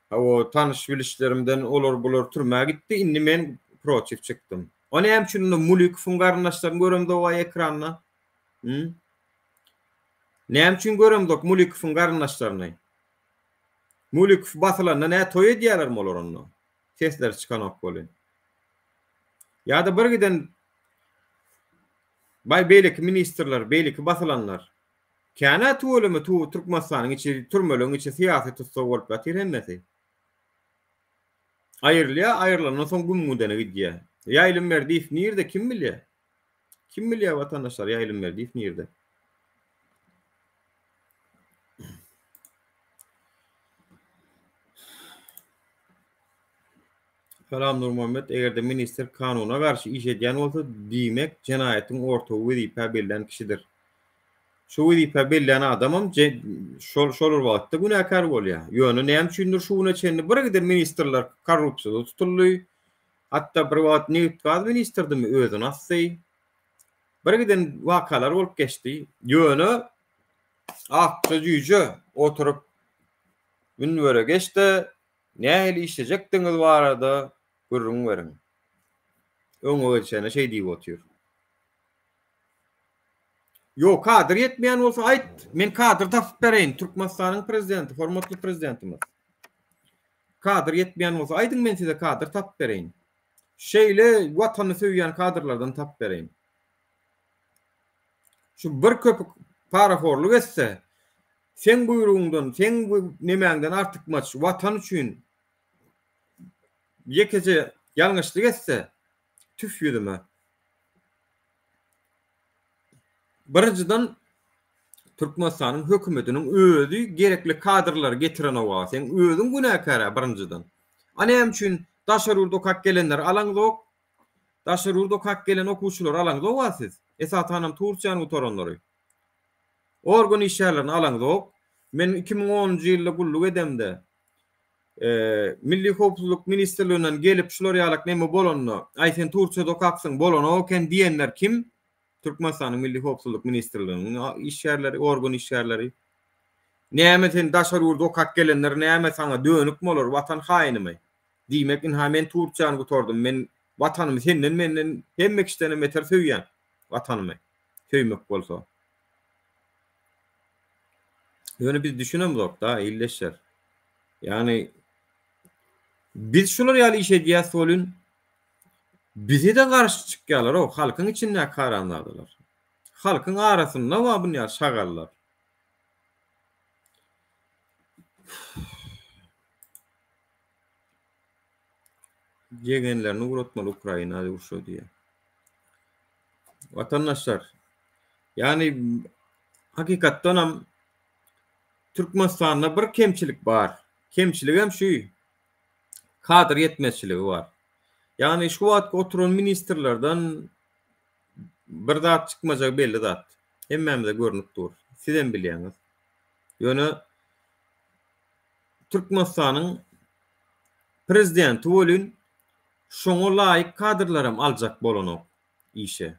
[SPEAKER 1] hawa tanyş-bilişlerimden olar-bular türmä gitdi, indi men protiv çykdym. O näme üçin onda Mulikowyň garyndaşlaryny göremzok-aý ekranda? Hü? Näme üçin göremzok Mulikowyň garyndaşlaryny? Mulikow basylanda nä toý edýärlermi olar onda? Sesleri çykanok welin. Ýa-da bir giden baý beýleki ministrler, beýleki basylanlar. Känä tüweleme tu Türkmenistanyň içi, türmeleň içi syýasy tussag bolup ýatyr hemmesi. Aýrylýar, aýrylandan soň güm-güdene gidýär. Ýaýlym Berdiýew nirde kim bilýär? Kim bilýär watandaşlar Ýaýlym Berdiýew nirde? Salam Nurmuhammet, egerde ministr kanuna garşy iş edýän bolsa, diýmek jenaýatyň ortagy wezipä bellän kişidir. Şu wezipä bellän adamam şol şol bir wagtda günäkär bolýar. Ýöne näme üçindir şu güne çenli bir giden ministrler korrupsiýada tutuldy. Hatda bir wagt nebit-gaz ministrdimi özüni asdy. Bir giden wakalar bolup geçdi. Ýöne akja jüýje oturyp münbere geç-de nähili işlejekdigiňiz barada gürrüň beriň. Öňe geçene şeý diýip otyr. Ýok, kadr ýetmeýän bolsa aýt, men kadr tapyp bereýin, Türkmenistanyň prezidenti, hormatly prezidentimiz. Kadr ýetmeýän bolsa aýdyň men size kadr tapyp bereýin. Şeýle watany söýýän kadrlardan tapyp bereýin. Şu bir köpük parahorluk etse, seň buýrugyňdan, seň nemäňden artykmaç watan üçin ýekeje ýalňyşlyk etse, tüf ýüzüme. Birinjiden Türkmenistanyň hökümetiniň özi gerekli kadrlary getirenok-a. Seň özüň günäkär-ä birinjiden. A näme üçin daşary ýurt okap gelenleri alaňzok? Daşary ýurt okap gelen okuwçylary alaňzok-a siz? Esasanam Tursiýany gutaranlary. Organ işgärlerini alaňzok. Men 2010-njy ýylda gulluk edemde, Milli howpsuzlyk ministrliginden gelip şular ýalak neme bolanda, aý sen Tursiýada okapsyň, bolanok eken diýenler kim? Türkmenistanyň Milli howpsuzlyk ministrliginiň işgärleri, organ işgärleri. Näme sen daşary ýurda okap gelenler näme saňa dönükmi olar, watan haýynymy? Diýmek ynha men Tursiýany gutardym, men watanymy senden menden hemme kişidenem beter söýýän watanymy söýmek bolsa. Ýöne biz düşünemzok-da, ildeşler. Ýagny biz şular ýaly iş edýäs welin, bize-de garşy çykýarlar-ow, halkyň içindäki haramzadalar. Halkyň arasynda bar bu ýaly şagallar. Ýegenlerini ugratmaly Ukraina urşa diýýär. Watandaşlar, ýagny hakykatdanam Türkmenistanda bir kemçilik bar. Kemçiligem şu, kadr ýetmezçiligi bar. Ýagny şu wagtky oturan ministrlerden bir zat çykmajagy belli zat. Hemmämize görnüp dur. Sizem bilýäňiz. Ýöne Türkmenistanyň prezidenti welin şoňa laýyk kadrlaram aljak bolanok işe.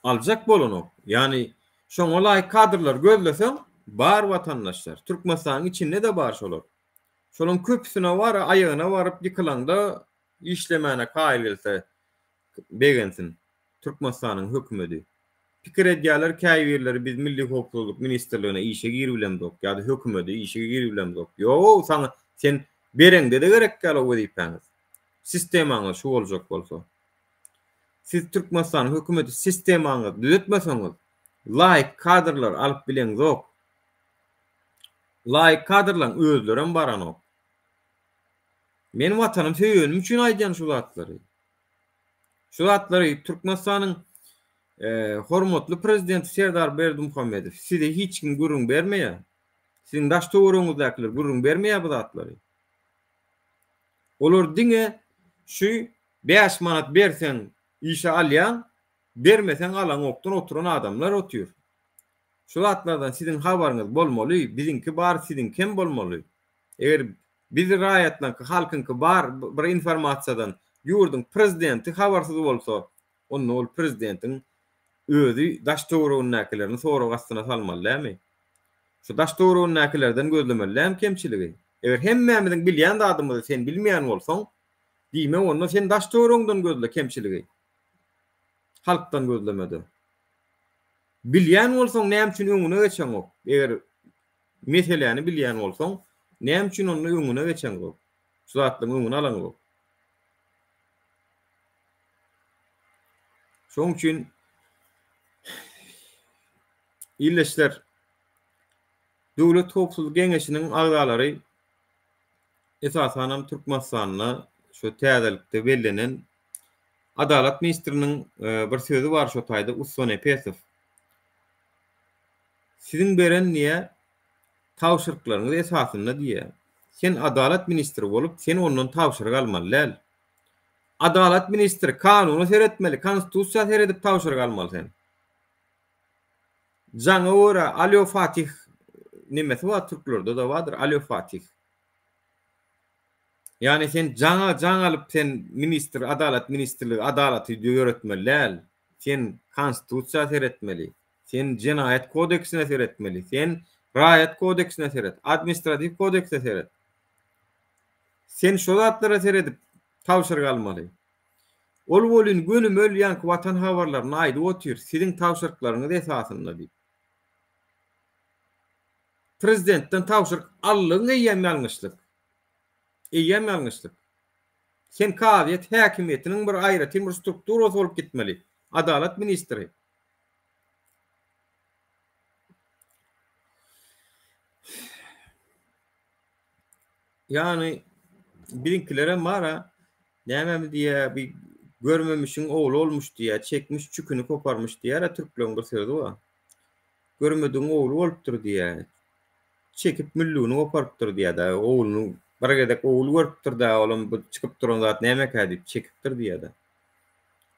[SPEAKER 1] Aljak bolanok. Ýagny şoňa laýyk kadrlar gözleseň bar watandaşlar. Türkmenistanyň içinde-de bar şolar. Şolaň köpüsine bar aýagyna baryp ýykylaňda işlemäne kaýyl gelse begensin Türkmenistanyň hökümedi. Pikir edýärler käbirleri biz Milli howpsuzlyk ministrligine işe giribilemzok ýa-da hökümede işe giribilemzok. Ýog-ow saňa sen bereňde-de gerek däl o wezipäňiz. Sistemaňyz şu boljak bolsa. Siz Türkmenistanyň hökümeti sistemaňyzy düzetmeseňiz laýyk kadrlar alyp bileňzok. Laýyk kadrlaryň özlerem baranok. Men watanym söýenim üçin aýdýan şu zatlary. Şu zatlary Türkmenistanyň hormatly prezidenti Serdar Berdimuhamedow size hiç kim gürrüň bermeýär. Siziň daş töweregiňizdäkiler gürrüň bermeýär bu zatlary. Olar diňe şu 5 manat berseň işe alýaň, bermeseň alaňokdan oturan adamlar otyr. Şu zatlardan siziň habaryňyz bolmaly, biziňki bar, siziňkem bolmaly. Eger biz raýatlaňky, halkyňky bar bir informasiýadan ýurduň prezidenti habarsyz bolsa, onda ol prezidentiň özi daş-töweregindäkilerini sorag astyna salmaly dälmi? Şu daş-töweregindäkilerden gözlemeli dälmi kemçiligi? Eger hemmämiziň bilýän zadymyzy sen bilmeýän bolsaň, diýmek onda sen daş-töweregiňden gözle kemçiligi. Halkdan gözlemede. Bilýän bolsaň näme üçin öňüne geçeňok? Eger meseläni bilýän bolsaň, näme üçin onda öňüne geçeňzok? Şu zatlaryň öňüni alaňzok. Şonuň üçin ildeşler Döwlet howpsuzlyk geňeşiniň agzalary esasanam Türkmenistanda şu täzelikde bellenen Adalat ministriniň bir sözi bar şo taýda Ussa Nepesow. Siziň beren diýýär tabşyryklaryňyz esasynda diýýär. Sen adalat ministri bolup, sen ondan tabşyryk almaly däl. Adalat ministri kanuna seretmeli, konstitusiýa seredip tabşyryk almaly sen. Jaňa görä Alýo Fatih nemesi bar türklerde-de bardyr Alýo Fatih. Ýagny sen jaňa jaň alyp sen ministr adalat ministrligi adalaty ýöretmeli däl. Sen konstitusiýa seretmeli. Sen jenaýat kodeksine seretmeli. Sen raýat kodeksine seret. Administratiw kodekse seret. Sen şo zatlara seredip tabşyryk almaly. Ol welin gönümel ýaňky watan habarlaryny aýdyp otyr, siziň tabşyryklaryňyz esasynda diýip. Prezidentden tabşyryk aldygyň eýýäm ýalňyşlyk. Eýýäm ýalňyşlyk. Sen kazyýet häkimiýetiniň bir aýratyn bir strukturasy bolup gitmeli. Adalat ministri. Ýagny biziňkilerem bar-a, nämemi diýýä, bir görmemişiň ogly bolmuş diýýä, çekmiş çüküni koparmyş diýýär-ä türkleriň bir sözi bar. Görmedigiň ogly bolupdyr diýýä. Çekip müllügini goparypdyr diýýä-de, ogluny bir gezek ogul görüpdir-dä, olam bu çykyp duran zat nämekä diýip çekipdir diýýä-de.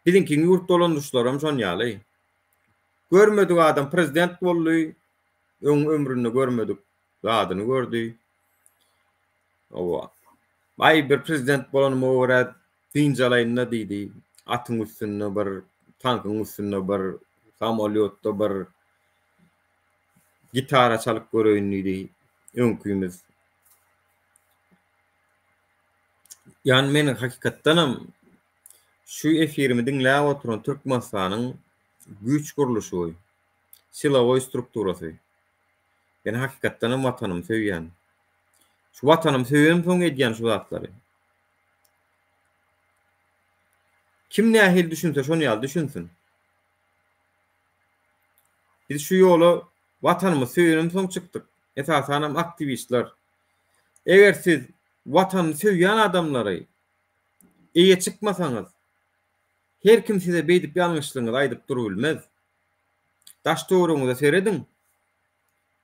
[SPEAKER 1] Biziňkiň ýurt dolandyryşlaram şon ýaly. Görmedik adam prezident boldy, öň ömründe görmedik zadyny gördi. Hawa. Aý bir prezident bolanyma görä dynç alaýyn-da diýdi. Atyň üstünde bir, tankyň üstünde bir, samolýotda bir gitara çalyp göreýin diýdi öňkimiz. Ýani men hakykatdanam şu efirimi diňläp oturan Türkmenistanyň güýç gurluşy, silowoý strukturasy. Men hakykatdanam watanymy söýýän. Şu watanymy söýemsoň edýän şu zatlary. Kim nähili düşünse şon ýaly düşünsin. Biz şu ýola watanymyzy söýenemsoň çykdyk. Esasanam aktiwistler. Eger siz watanyny söýýän adamlary eýe çykmasaňyz, her kim size beýdip ýalňyşlygyňyzy aýdyp durubilmez. Daş-töweregiňize serediň.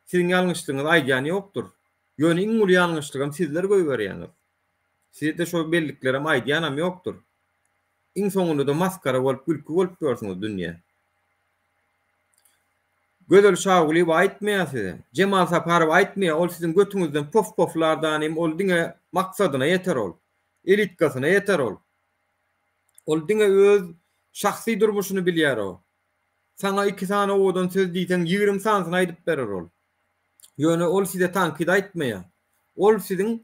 [SPEAKER 1] Siziň ýalňyşlygyňyzy aýdýan ýokdur. Ýöne iň uly ýalňyşlygam sizler goýberýäňiz. Size-de şo belliklerem aýdýanam ýokdur. Iň soňunda-da masgara bolup gülki bolup ýörsüňiz dünýä. Gözel Şagulyýewa aýtmaýar size. Jemal Saparow aýtmaýar, ol siziň götüňizden pof-poflar danym, ol diňe maksadyna ýeter ol. Elitkasyna ýeter ol. Ol diňe öz şahsy durmuşyny bilýär o. Saňa iki sany owadan söz diýseň 20 sanysyny aýdyp berer ol. Ýöne ol size tankyt aýtmaýar. Ol siziň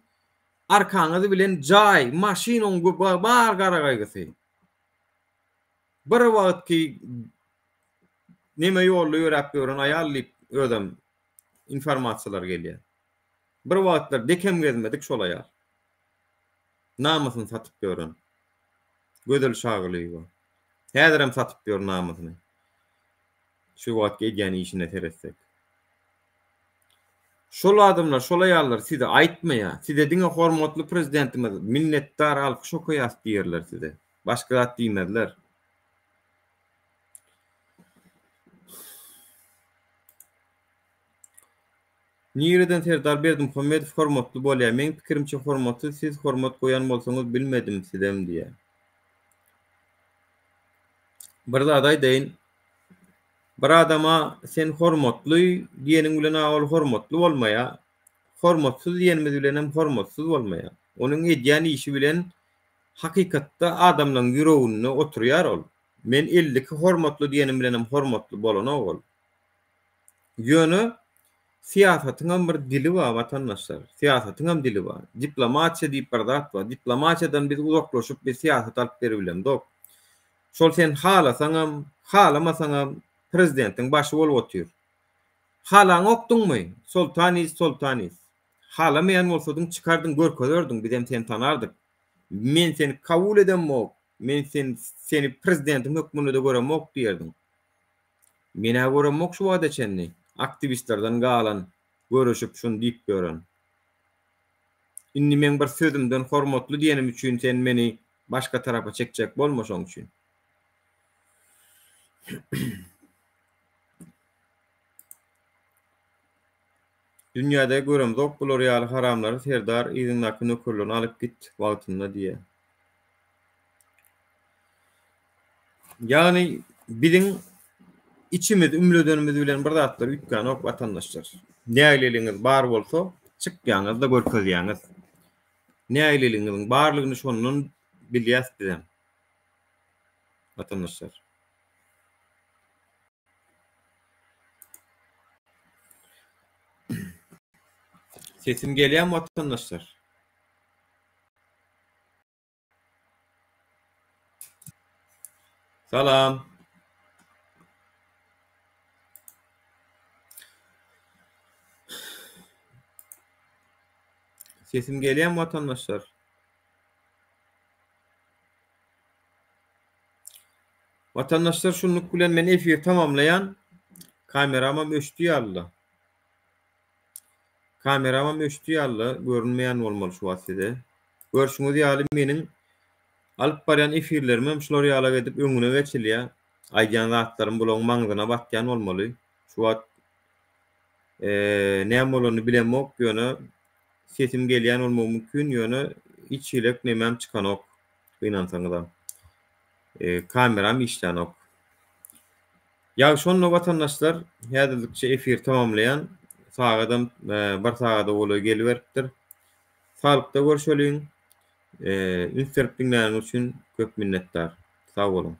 [SPEAKER 1] arkaňyz bilen jaý, maşyn oň bar gara gaýgysy. Bir wagtky. neme ýolda ýöräp ýören aýal diýip özem informasiýalar gelýär. Bir wagtlar dekem gezmedik şol aýal. Namysyny satyp ýören. Gözel Şagulyýewa. Häzirem satyp ýör namysyny. Şu wagtky edýän işine seretsek. Şol adamlar, şol aýallar size aýtmaýar. Size diňe hormatly prezidentimiz minnetdar alkyş okaýas diýerler size. Başga zat diýmezler. Nireden Serdar Berdimuhamedow hormatly bolýar? Meň pikirimçe hormatsyz siz hormat goýan bolsaňyz bilmedim sizem diýýär. Bir zat aýdaýyn. Bir adama sen hormatly diýeniň bilen a ol hormatly bolmaýar. Hormatsyz diýenimiz bilenem hormatsyz bolmaýar. Onuň edýän işi bilen hakykatda adamlaryň ýüreginde oturýar ol. Men 52 hormatly diýenim bilenem hormatly bolanok ol. Ýöne syýasatyňam bir dili bar watandaşlar. Syýasatyňam dili bar. Diplomatiýa diýip bir zat bar. Diplomatiýadan biz uzaklaşyp biz syýasat alyp beribilemzok. Şol sen halasaňam, halamasaňam prezidentiň başy bolup otyr. Halaňokdyňmy? Soltan is soltan is. Halamaýan bolsadyň çykardyň görkezerdiň bizem seni tanardyk. Men seni kabul edemok, men sen seni prezidentim hökmünde-de göremok diýerdiň. Menä göremok şu wagta çenli aktiwistlerden galan göreşip şuny diýip ýören. Indi meň bir sözümden hormatly diýenim üçin sen meni başga tarapa çekjek bolma şoň üçin. Dünýäde göremzok bular ýaly haramlary Serdar yzyňdaky nökerlerini alyp git wagtynda diýýä. Ýagny biziň içimiz ümledenimiz bilen bir zatlar üýtgänok watandaşlar. Nägileligiňiz bar bolsa çykýaňyz-da görkezýäňiz. Nägileligiňiziň barlygyny şondan bilýäs bizem. Watandaşlar. Sesim gelýärmi watandaşlar? Salam. Sesim gelýärmi watandaşlar? Watandaşlar şunluk bilen men efiri tamamlaýan. Kameramam öçdi ýalyda. Kameramam öçdi ýalyda görünmeýän bolmaly şu wagt size. Görşüňiz ýaly meniň alyp barýan efirlerimem şular ýalak edip öňüne geçilýär. Aýdýan zatlarym bulaň maňzyna batýan bolmaly. Şu wagt näme bolanyny bilemok ýöne sesim gelýän bolmagy mümkin ýöne hiç hilek nemem çykanok gynansaňyzam. Kameram işlänok. Ýagşy onda watandaşlar häzirlikçe efiri tamamlaýan. Sagadam bir sagada golaý geliberipdir. Saglykda görşeliň. Üns berip diňläniňiz üçin köp minnetdar. Sag boluň.